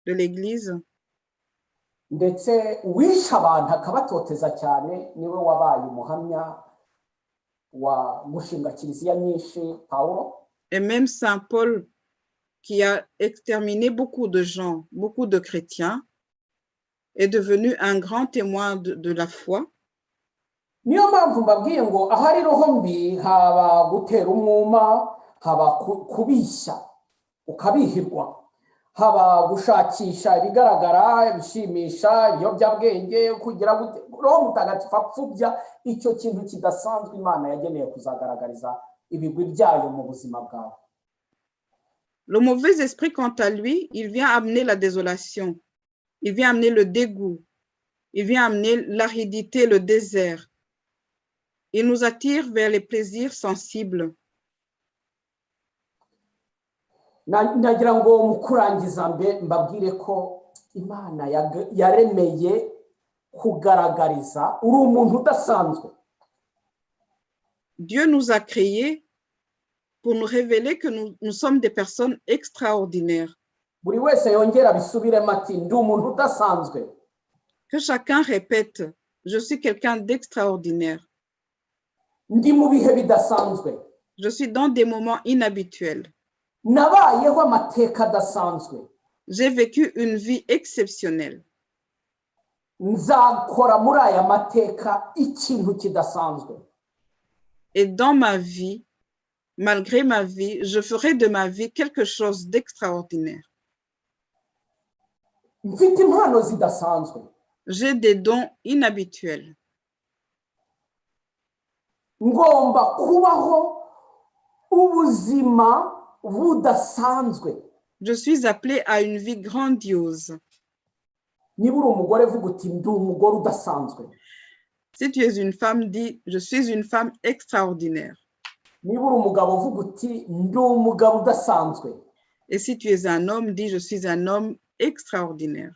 de l'Église. Ndetse uwishe abantu akabatoteza cyane niwe wabaye umuhamya wa gushinga kiliziya nyinshi, Pawulo. Et même saint Paul, qui a exterminé beaucoup de gens, beaucoup de chrétiens, est devenu un grand témoin de la foi. Niyo mpamvu mbabwiye ngo ahari roho mbi haba gutera umwuma, haba kubishya ukabihirwa, haba gushakisha ibigaragara, ibishimisha, ibiyobyabwenge, kugira gute. Roho Mutagatifu apfubya icyo kintu kidasanzwe Imana yageneye kuzagaragariza ibigwi byayo mu buzima bwawe. Le mauvais esprit, quant à lui, il vient amener la désolation, il vient amener le dégoût, il vient amener l'aridité, le désert. Il nous attire vers les plaisirs sensibles. Nagira ngo mu kurangiza mbe mbabwire ko Imana yaremeye kugaragariza uri umuntu udasanzwe. Dieu nous a créés pour nous révéler que nous, nous sommes des personnes extraordinaires. Buri wese yongera abisubiremo ati ndi umuntu udasanzwe. Que chacun répète, je suis quelqu'un d'extraordinaire. Ndi mu bihe bidasanzwe. Je suis dans des moments inhabituels. Nabayeho amateka adasanzwe. J'ai vécu une vie exceptionnelle. Nzakora muri aya mateka ikintu kidasanzwe. Et dans ma vie, malgré ma vie, je ferai de ma vie quelque chose d'extraordinaire. Mfite impano zidasanzwe. J'ai des dons inhabituels. Ngomba kubaho ubuzima budasanzwe. Je suis appelée à une vie grandiose. Niba uri umugore vuga uti ndi umugore udasanzwe. Si tu es une femme, dis, je suis une femme extraordinaire. Niba uri umugabo vuga uti ndi umugabo udasanzwe. Et si tu es un homme, dis, je suis un homme extraordinaire.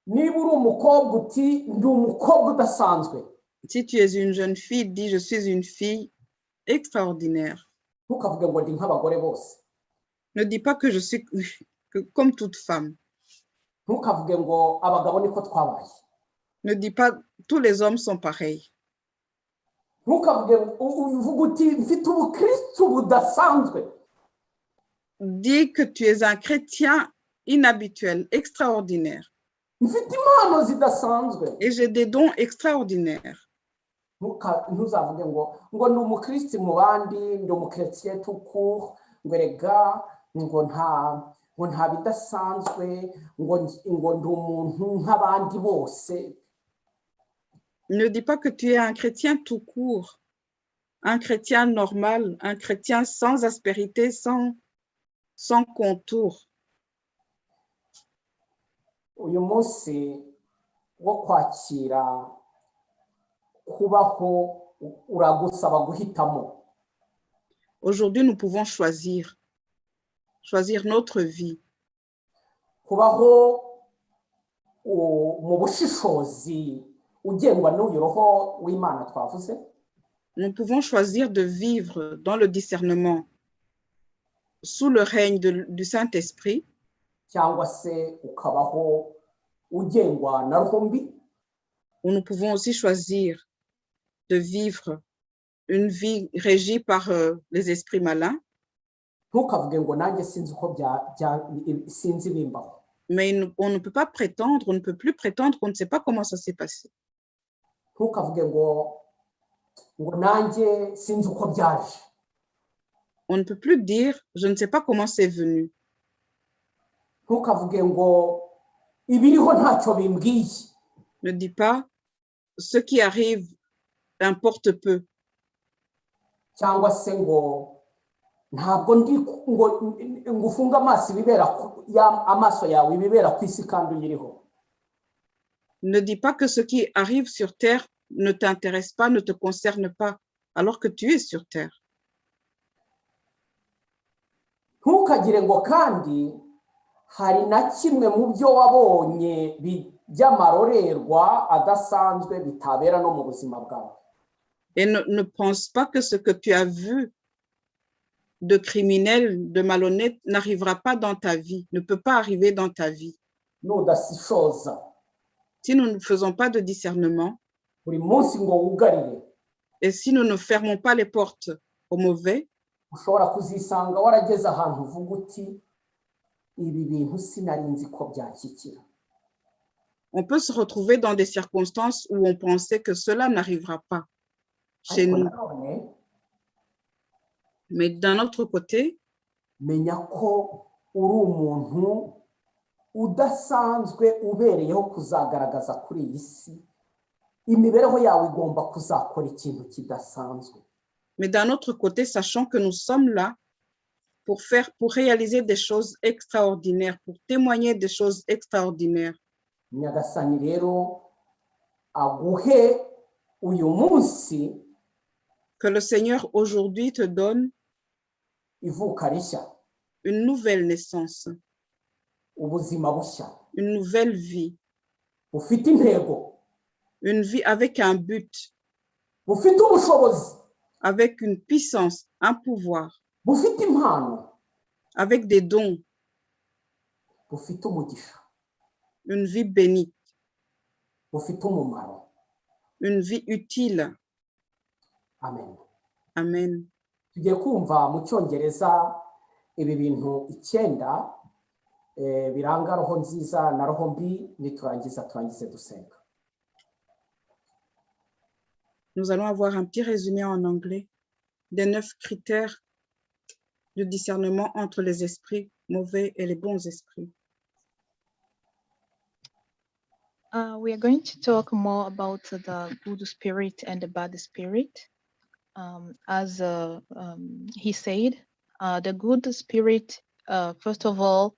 Niba uri umukobwa uti ndi umukobwa udasanzwe. Si tu es une jeune fille, dis, je suis une fille extraordinaire. Ntukavuge ngo ndi nk'abagore bose. Ne dis pas que je suis comme toute femme. Ntukavuge ngo abagabo niko twabaye. Ne dis pas tous les hommes sont pareils. Ntukavuge ngo uvuge uti mfite ubukristu budasanzwe. Dis que tu es un chrétien inhabituel, extraordinaire. Mfite impano zidasanzwe. Et j'ai des dons extraordinaires. Ntuzavuge ngo ndi umukristu mu bandi, ndi umuchrétien tout court, ngo erega ngo nta bidasanzwe, ngo ndi umuntu nk'abandi bose. Ne dis pas que tu es un chrétien tout court, un chrétien normal, un chrétien sans aspérité, sans contour. Uyu munsi wo kwakira kubaho uragusaba guhitamo. Aujourd'hui, nous pouvons choisir, choisir notre vie, kubaho mu bushishozi. Ugengwa n'uyu roho w'Imana twavuze. Nous pouvons choisir de vivre dans le discernement sous le règne du Saint-Esprit cyangwa se ukabaho ugengwa na roho mbi. Ou nous pouvons aussi choisir de vivre une vie régie par les esprits malins. Ntukavuge ngo nanjye sinzi uko sinzi ibimbaho. Mais on ne peut pas prétendre, on ne peut plus prétendre qu'on ne sait pas comment ça s'est passé. Ntukavuge ngo nanjye sinzi uko byaje. On ne peut plus dire, je ne sais pas comment c'est venu. Ntukavuge ngo ibiriho ntacyo bimbwiye. Ne dis pas, ce qui arrive importe peu. Cyangwa se ngo ntabwo ndi ngo ngo ufunge amaso ibibera amaso yawe ibibera ku isi kandi uyiriho. Ne dis pas que ce qui arrive sur terre ne t'intéresse pas, ne te concerne pas, alors que tu es sur terre. Ntukagire ngo kandi hari na kimwe mu byo wabonye by'amarorerwa adasanzwe bitabera no mu buzima bwawe. Et ne pense pas que ce que tu as vu de criminel, de malhonnête, n'arrivera pas dans ta vie, ne peut pas arriver dans ta vie. Nudashishoza Si nous ne faisons pas de discernement buri munsi ngo wugarire et si nous ne fermons pas les portes au mauvais, ushobora kuzisanga warageze ahantu uvuga uti ibi bintu sinari nzi ko byanshyikira. On peut se retrouver dans des circonstances où on pensait que cela n'arrivera pas chez Ariko nous. Nanone Mais d'un autre côté, menya ko uri umuntu udasanzwe ubereyeho kuzagaragaza kuri iyi si imibereho yawe igomba kuzakora ikintu kidasanzwe. Mais d'un autre côté, sachant que nous sommes là pour réaliser des choses extraordinaires, pour témoigner des choses extraordinaires. Nyagasani rero aguhe uyu munsi Que le Seigneur aujourd'hui te donne ivuka rishya, une nouvelle naissance, ubuzima bushya une nouvelle vie, bufite intego, une vie avec un but, bufite ubushobozi, avec une puissance, un pouvoir, bufite impano, avec des dons, bufite umugisha, une vie bénie, bufite umumaro. Une vie utile. Amen. Amen. Tugiye kumva mu cyongereza ibi bintu icyenda biranga roho nziza na roho mbi niturangiza turangize dusenga. Nous allons avoir un petit résumé en anglais des neuf critères de discernement entre les esprits mauvais et les bons esprits. We are going to talk more about the good spirit and the bad spirit. As he said, the good spirit, first of all,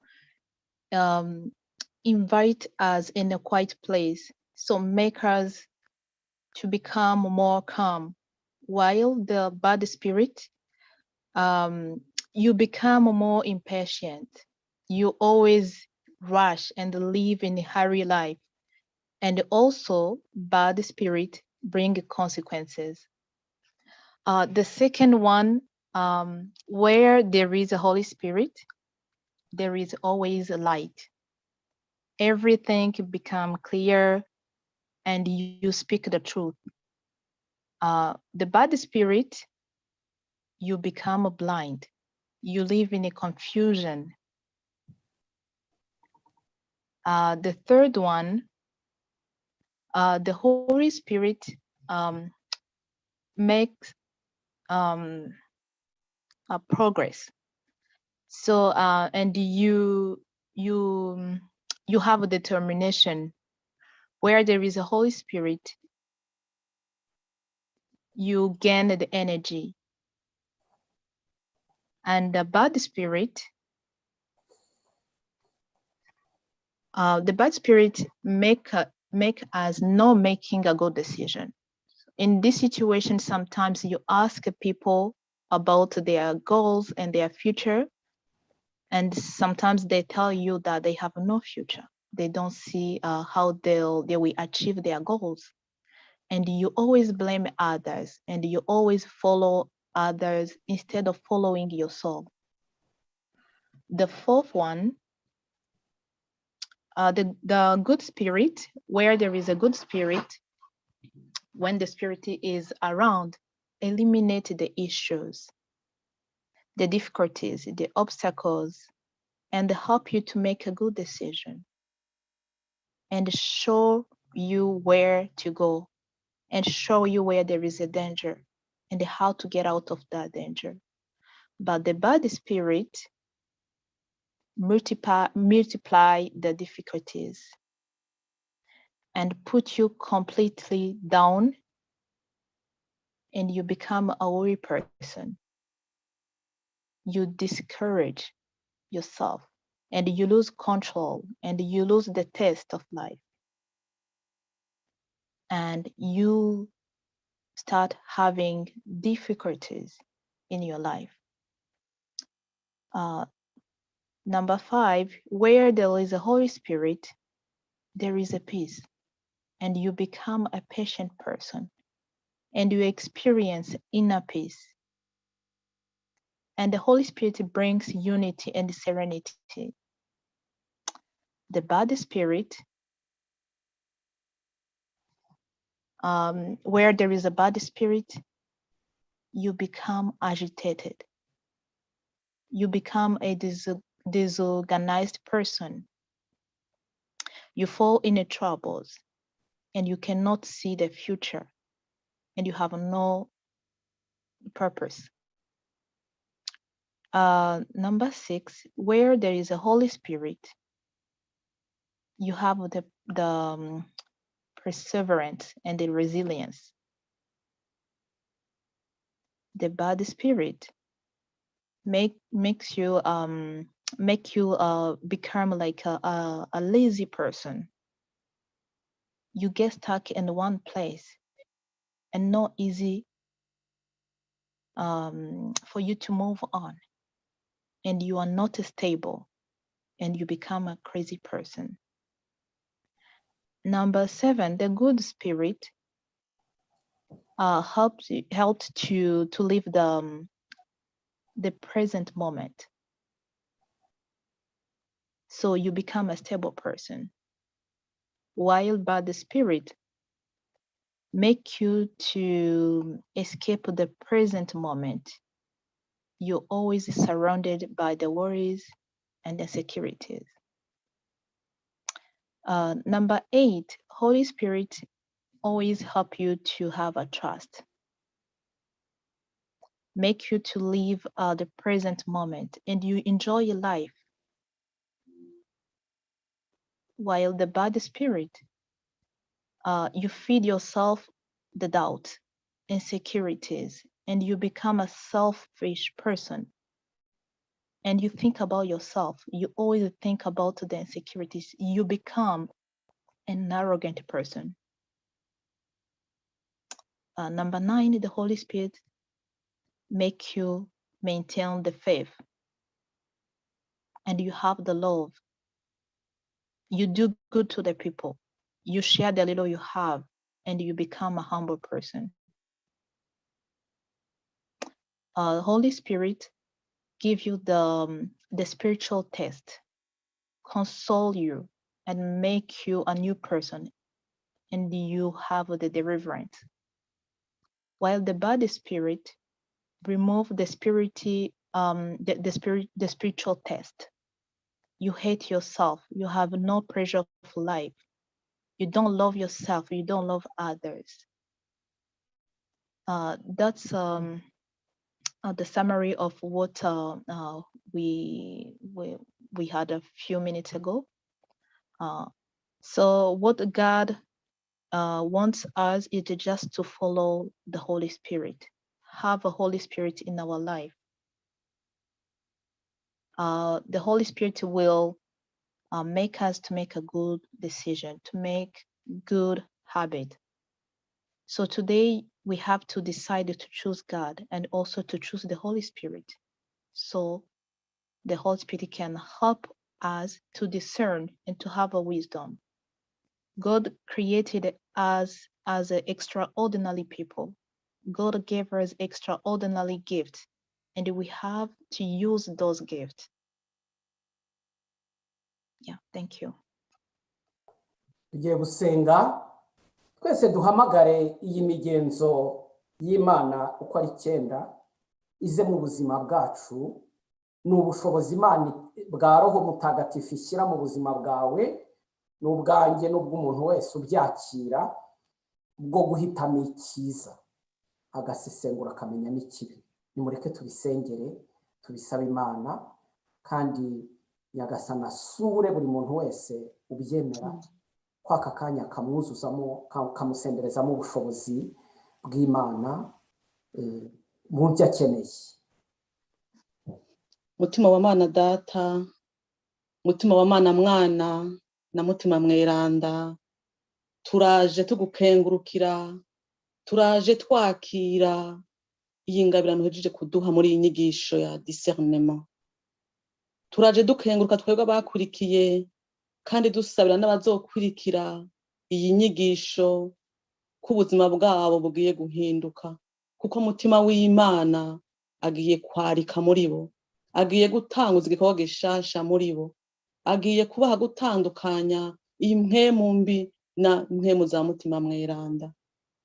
invite us in a quiet place. So make us to become more calm. While the bad spirit, you become more impatient. You always rush and live in a hurry life. And also bad spirit bring consequences. The second one, where there is a Holy Spirit, there is always a light. Everything become clear and you speak the truth. The bad spirit, you become blind. You live in a confusion. The third one, the Holy Spirit makes a progress. So and you have a determination. Where there is a Holy Spirit, you gain the energy. And the bad spirit make us not making a good decision. In this situation, sometimes you ask people about their goals and their future, and sometimes they tell you that they have no future. They don't see how they will achieve their goals. And you always blame others and you always follow others instead of following your soul. The fourth one, the good spirit, where there is a good spirit, when the spirit is around, eliminate the issues, the difficulties, the obstacles, and help you to make a good decision and show you where to go and show you where there is a danger and how to get out of that danger. But the bad spirit multiply the difficulties and put you completely down, and you become a worry person. You discourage yourself and you lose control and you lose the taste of life. And you start having difficulties in your life. Number 5, where there is a Holy Spirit, there is a peace, and you become a patient person and you experience inner peace. And the Holy Spirit brings unity and serenity. The bad spirit, where there is a bad spirit, you become agitated. You become a disorganized person. You fall into troubles and you cannot see the future and you have no purpose. Number 6, where there is a Holy Spirit, you have the perseverance and the resilience. The bad spirit makes you become like a lazy person. You get stuck in one place and not easy for you to move on, and you are not stable and you become a crazy person. Number 7, the good spirit helped to live the present moment. So you become a stable person. While bad spirit make you to escape the present moment. You're always surrounded by the worries and insecurities. Number 8, Holy Spirit always help you to have a trust. Make you to live the present moment and you enjoy your life. While the bad spirit, you feed yourself the doubt, insecurities, and you become a selfish person. And you think about yourself. You always think about the insecurities. You become an arrogant person. Number 9, the Holy Spirit make you maintain the faith. And you have the love. You do good to the people. You share the little you have, and you become a humble person. Holy Spirit give you the spiritual test, console you, and make you a new person, and you have the deliverance. While the bad spirit remove the spiritual test. You hate yourself. You have no pressure of life. You don't love yourself. You don't love others. That's the summary of what we had a few minutes ago. So what God wants us is just to follow the Holy Spirit, have a Holy Spirit in our life. The Holy Spirit will make us to make a good decision, to make good habit. So today we have to decide to choose God and also to choose the Holy Spirit. So the Holy Spirit can help us to discern and to have a wisdom. God created us as a extraordinary people. God gave us extraordinary gifts, and we have to use those gifts. Yeah, thank you. Tugiye gusenga twese, duhamagare iyi migenzo y'Imana uko ari icyenda ize mu buzima bwacu. Ni ubushobozi Imana bwa Roho Mutagatifu ishyira mu buzima bwawe n'ubwanjye n'ubw'umuntu wese ubyakira, bwo guhitamo icyiza, agasesengura, akamenya n'ikibi. Nimureke tubisengere, tubisabe Imana, kandi Nyagasana asure buri muntu wese ubyemera ko aka kanya kamwuzuzamo, kamusenderezamo ubushobozi bw'Imana mu byo akeneye. Mutima wa Mana Data, Mutima wa Mana Mwana na Mutima Mweranda, turaje tugukengurukira, turaje twakira iyi ngabirano uhejeje kuduha muri iyi nyigisho ya discernement. Turaje dukenguruka twebwe abakurikiye, kandi dusabira n'abazokurikira iyi nyigisho ko ubuzima bwabo bugiye guhinduka, kuko Mutima w'Imana agiye kwarika muri bo, agiye gutanguza igikorwa gishasha muri bo, agiye kubaha gutandukanya impwemu mbi na mpwemu za Mutima Mweranda.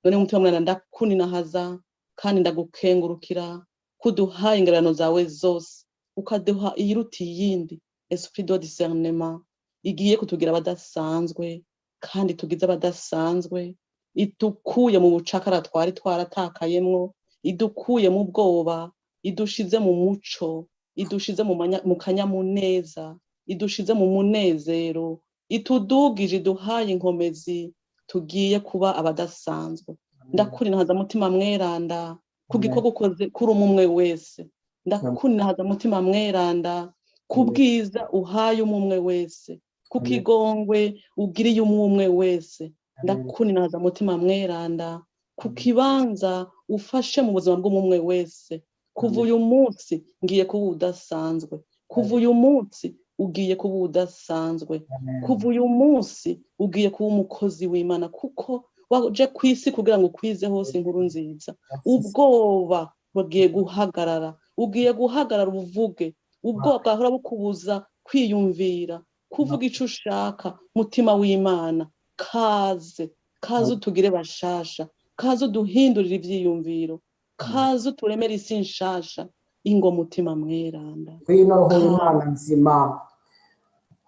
None Mutima Mweranda, ndakuninahaza kandi ndagukengurukira kuduhaye ingabirano zawe zose, ukaduha iyiruta iyindi, esprit de discernement, igiye kutugira abadasanzwe kandi tugize abadasanzwe, idukuye mu bucakara twari twaratakayemwo, idukuye mu bwoba, idushize mu muco, idushize mu kanyamuneza, idushize mu munezero, itudugije, iduhaye inkomezi, tugiye kuba abadasanzwe. Ndakurinahaza Mutima Mweranda ku gikorwa ukoze kuri umwe wese. Ndakurinahaza Mutima Mweranda ku bwiza uhaye umwe wese, ku kigongwe ugiriye umwe wese. Ndakurinahaza Mutima Mweranda ku kibanza ufashe mu buzima bw'umwe wese. Kuva uyu munsi ngiye kuba udasanzwe. Kuva uyu munsi ugiye kuba udasanzwe. Kuva uyu munsi ugiye kuba umukozi w'Imana, kuko waje ku isi kugira ngo ukwize hose inkuru nziza. Ubwoba bugiye guhagarara, ugiye guhagarara uvuge. Ubwoba bwahora bukubuza kwiyumvira, kuvuga icyo ushaka, Mutima w'Imana kaze, kaze utugire bashasha, kaze uduhindurire ibyiyumviro, kaze uturemere isi nshasha. Ingo Mutima Mweranda. Ngwino Roho w'Imana nzima,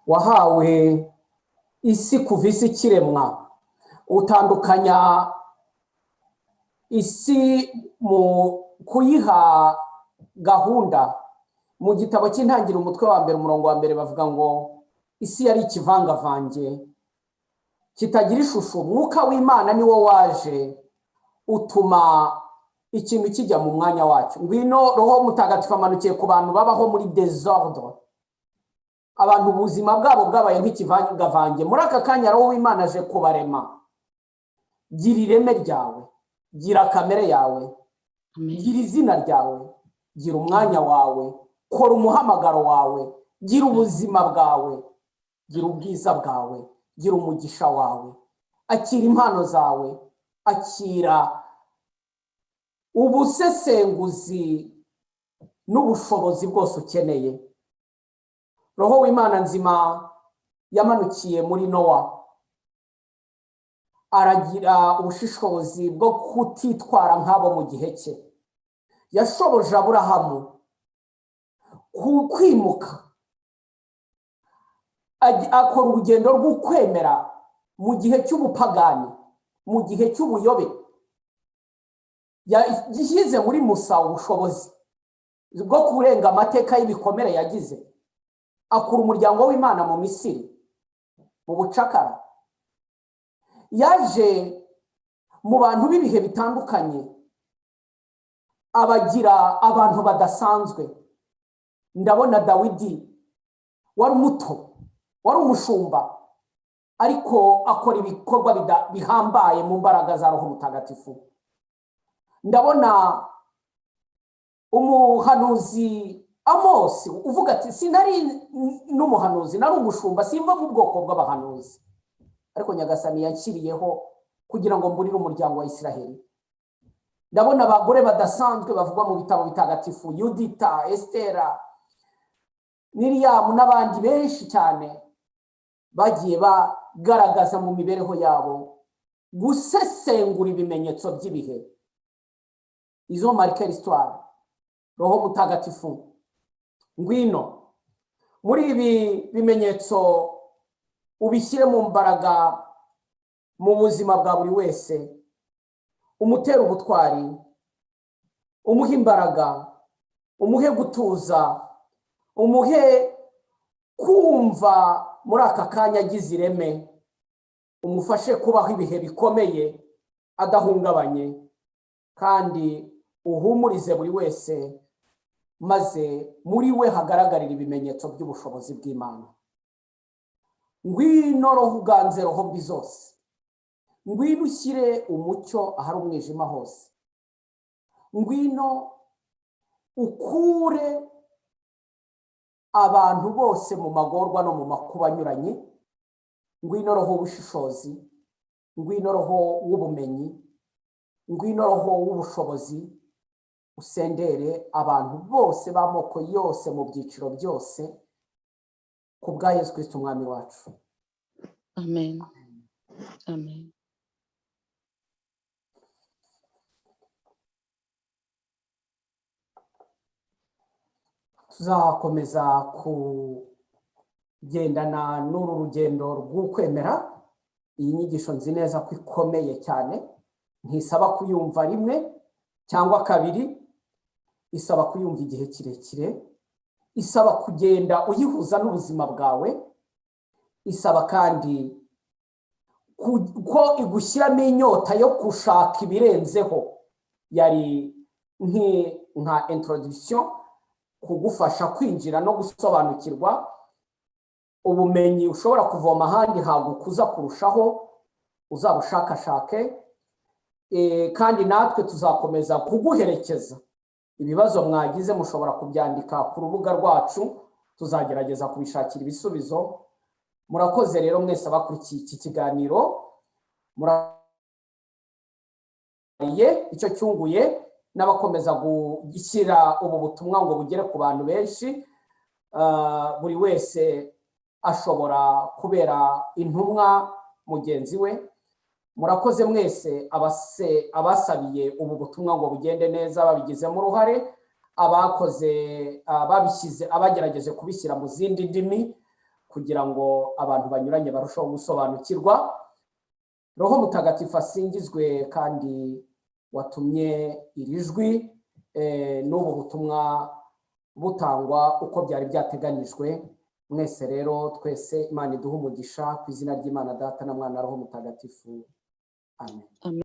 wahawe isi kuva isi ikiremwa, utandukanya isi mu kuyiha gahunda. Mu gitabo cy'Intangiriro, umutwe wa mbere, umurongo wa mbere, bavuga ngo isi yari ikivangavange kitagira ishusho, Mwuka w'Imana niwo waje utuma ikintu kijya mu mwanya wacyo. Ngwino Roho Mutagatifu, amanukiye ku bantu babaho muri désordre, abantu ubuzima bwabo bwabaye nk'ikivangavange. Muri aka kanya Roho w'Imana aje kubarema. Gira ireme ryawe, gira kamere yawe, gira izina ryawe, gira umwanya wawe, kora umuhamagaro wawe, gira ubuzima bwawe, gira ubwiza bwawe, gira umugisha wawe, akira impano zawe, akira ubusesenguzi n'ubushobozi bwose ukeneye. Roho w'Imana nzima yamanukiye muri Nowa, aragira ubushishozi bwo kutitwara nk'abo mu gihe cye. Yashoboje Aburahamu kwimuka, akora urugendo rw'ukwemera mu gihe cy'ubupagani, mu gihe cy'ubuyobe. Yashyize muri Musa ubushobozi bwo kurenga amateka y'ibikomere yagize, akura umuryango w'Imana mu Misiri, mu bucakara. Yaje mu bantu b'ibihe bitandukanye, abagira abantu badasanzwe. Ndabona Dawidi wari muto, wari umushumba, ariko akora ibikorwa bihambaye mu mbaraga za Roho Mutagatifu. Ndabona umuhanuzi Amosi uvuga ati: "Sinari n'umuhanuzi, nari umushumba, simva mu bwoko bw'abahanuzi, ariko Nyagasani yanshyiriyeho Kugira ngo mburire umuryango wa Isiraheli. Ndabona abagore badasanzwe bavugwa mu bitabo bitagatifu, Yudita, Esitera, Miriyamu n'abandi benshi cyane, bagiye bagaragaza mu mibereho yabo gusesengura ibimenyetso by'ibihe. Ils ont marqué l'histoire. Roho Mutagatifu, ngwino muri ibi bimenyetso, ubishyire mu mbaraga mu buzima bwa buri wese, umutere ubutwari, umuhe imbaraga, umuhe gutuza, umuhe kumva muri aka kanya agize ireme, umufashe kubaho ibihe bikomeye adahungabanye, kandi uhumurize buri wese, maze muri we hagaragarira ibimenyetso by'ubushobozi bw'Imana. Ngwino Roho uganze roho mbi zose, ngwino ushyire umucyo ahari umwijima hose, ngwino ukure abantu bose mu magorwa no mu makuba anyuranye. Ngwino Roho w'ubushishozi, ngwino Roho w'ubumenyi, ngwino Roho w'ubushobozi, usendere abantu bose b'amoko yose mu byiciro byose, ku bwa Yesu Kirisiti Umwami wacu. Amen, amen. Tuzakomeza kugendana n'uru rugendo rw'ukwemera. Iyi nyigisho nzi neza ko ikomeye cyane, ntisaba kuyumva rimwe cyangwa kabiri, isaba kuyumva igihe kirekire, isaba kugenda uyihuza n'ubuzima bwawe, isaba kandi ko igushyiramo inyota yo gushaka ibirenzeho. Yari nka introduction kugufasha kwinjira no gusobanukirwa ubumenyi ushobora kuvoma ahandi hagukuza kurushaho. Uzabushakashake, kandi natwe tuzakomeza kuguherekeza. Ibibazo mwagize mushobora kubyandika ku rubuga rwacu, tuzagerageza kubishakira ibisubizo. Murakoze rero mwese abakurikiye iki kiganiro, muraye icyo cyunguye n'abakomeza gushyira ubu butumwa ngo bugere ku bantu benshi. Buri wese ashobora kubera intumwa mugenzi we. Murakoze mwese abasabiye ubu butumwa ngo bugende neza babigizemo uruhare, abakoze, babishyize, abagerageje kubishyira mu zindi ndimi kugira ngo abantu banyuranye barusheho gusobanukirwa. Roho Mutagatifu asingizwe kandi watumye iri jwi n'ubu butumwa butangwa uko byari byateganijwe. Mwese rero, twese, Imana iduha umugisha ku izina ry'Imana Data na Mwana, Roho Mutagatifu. Amen. Amen.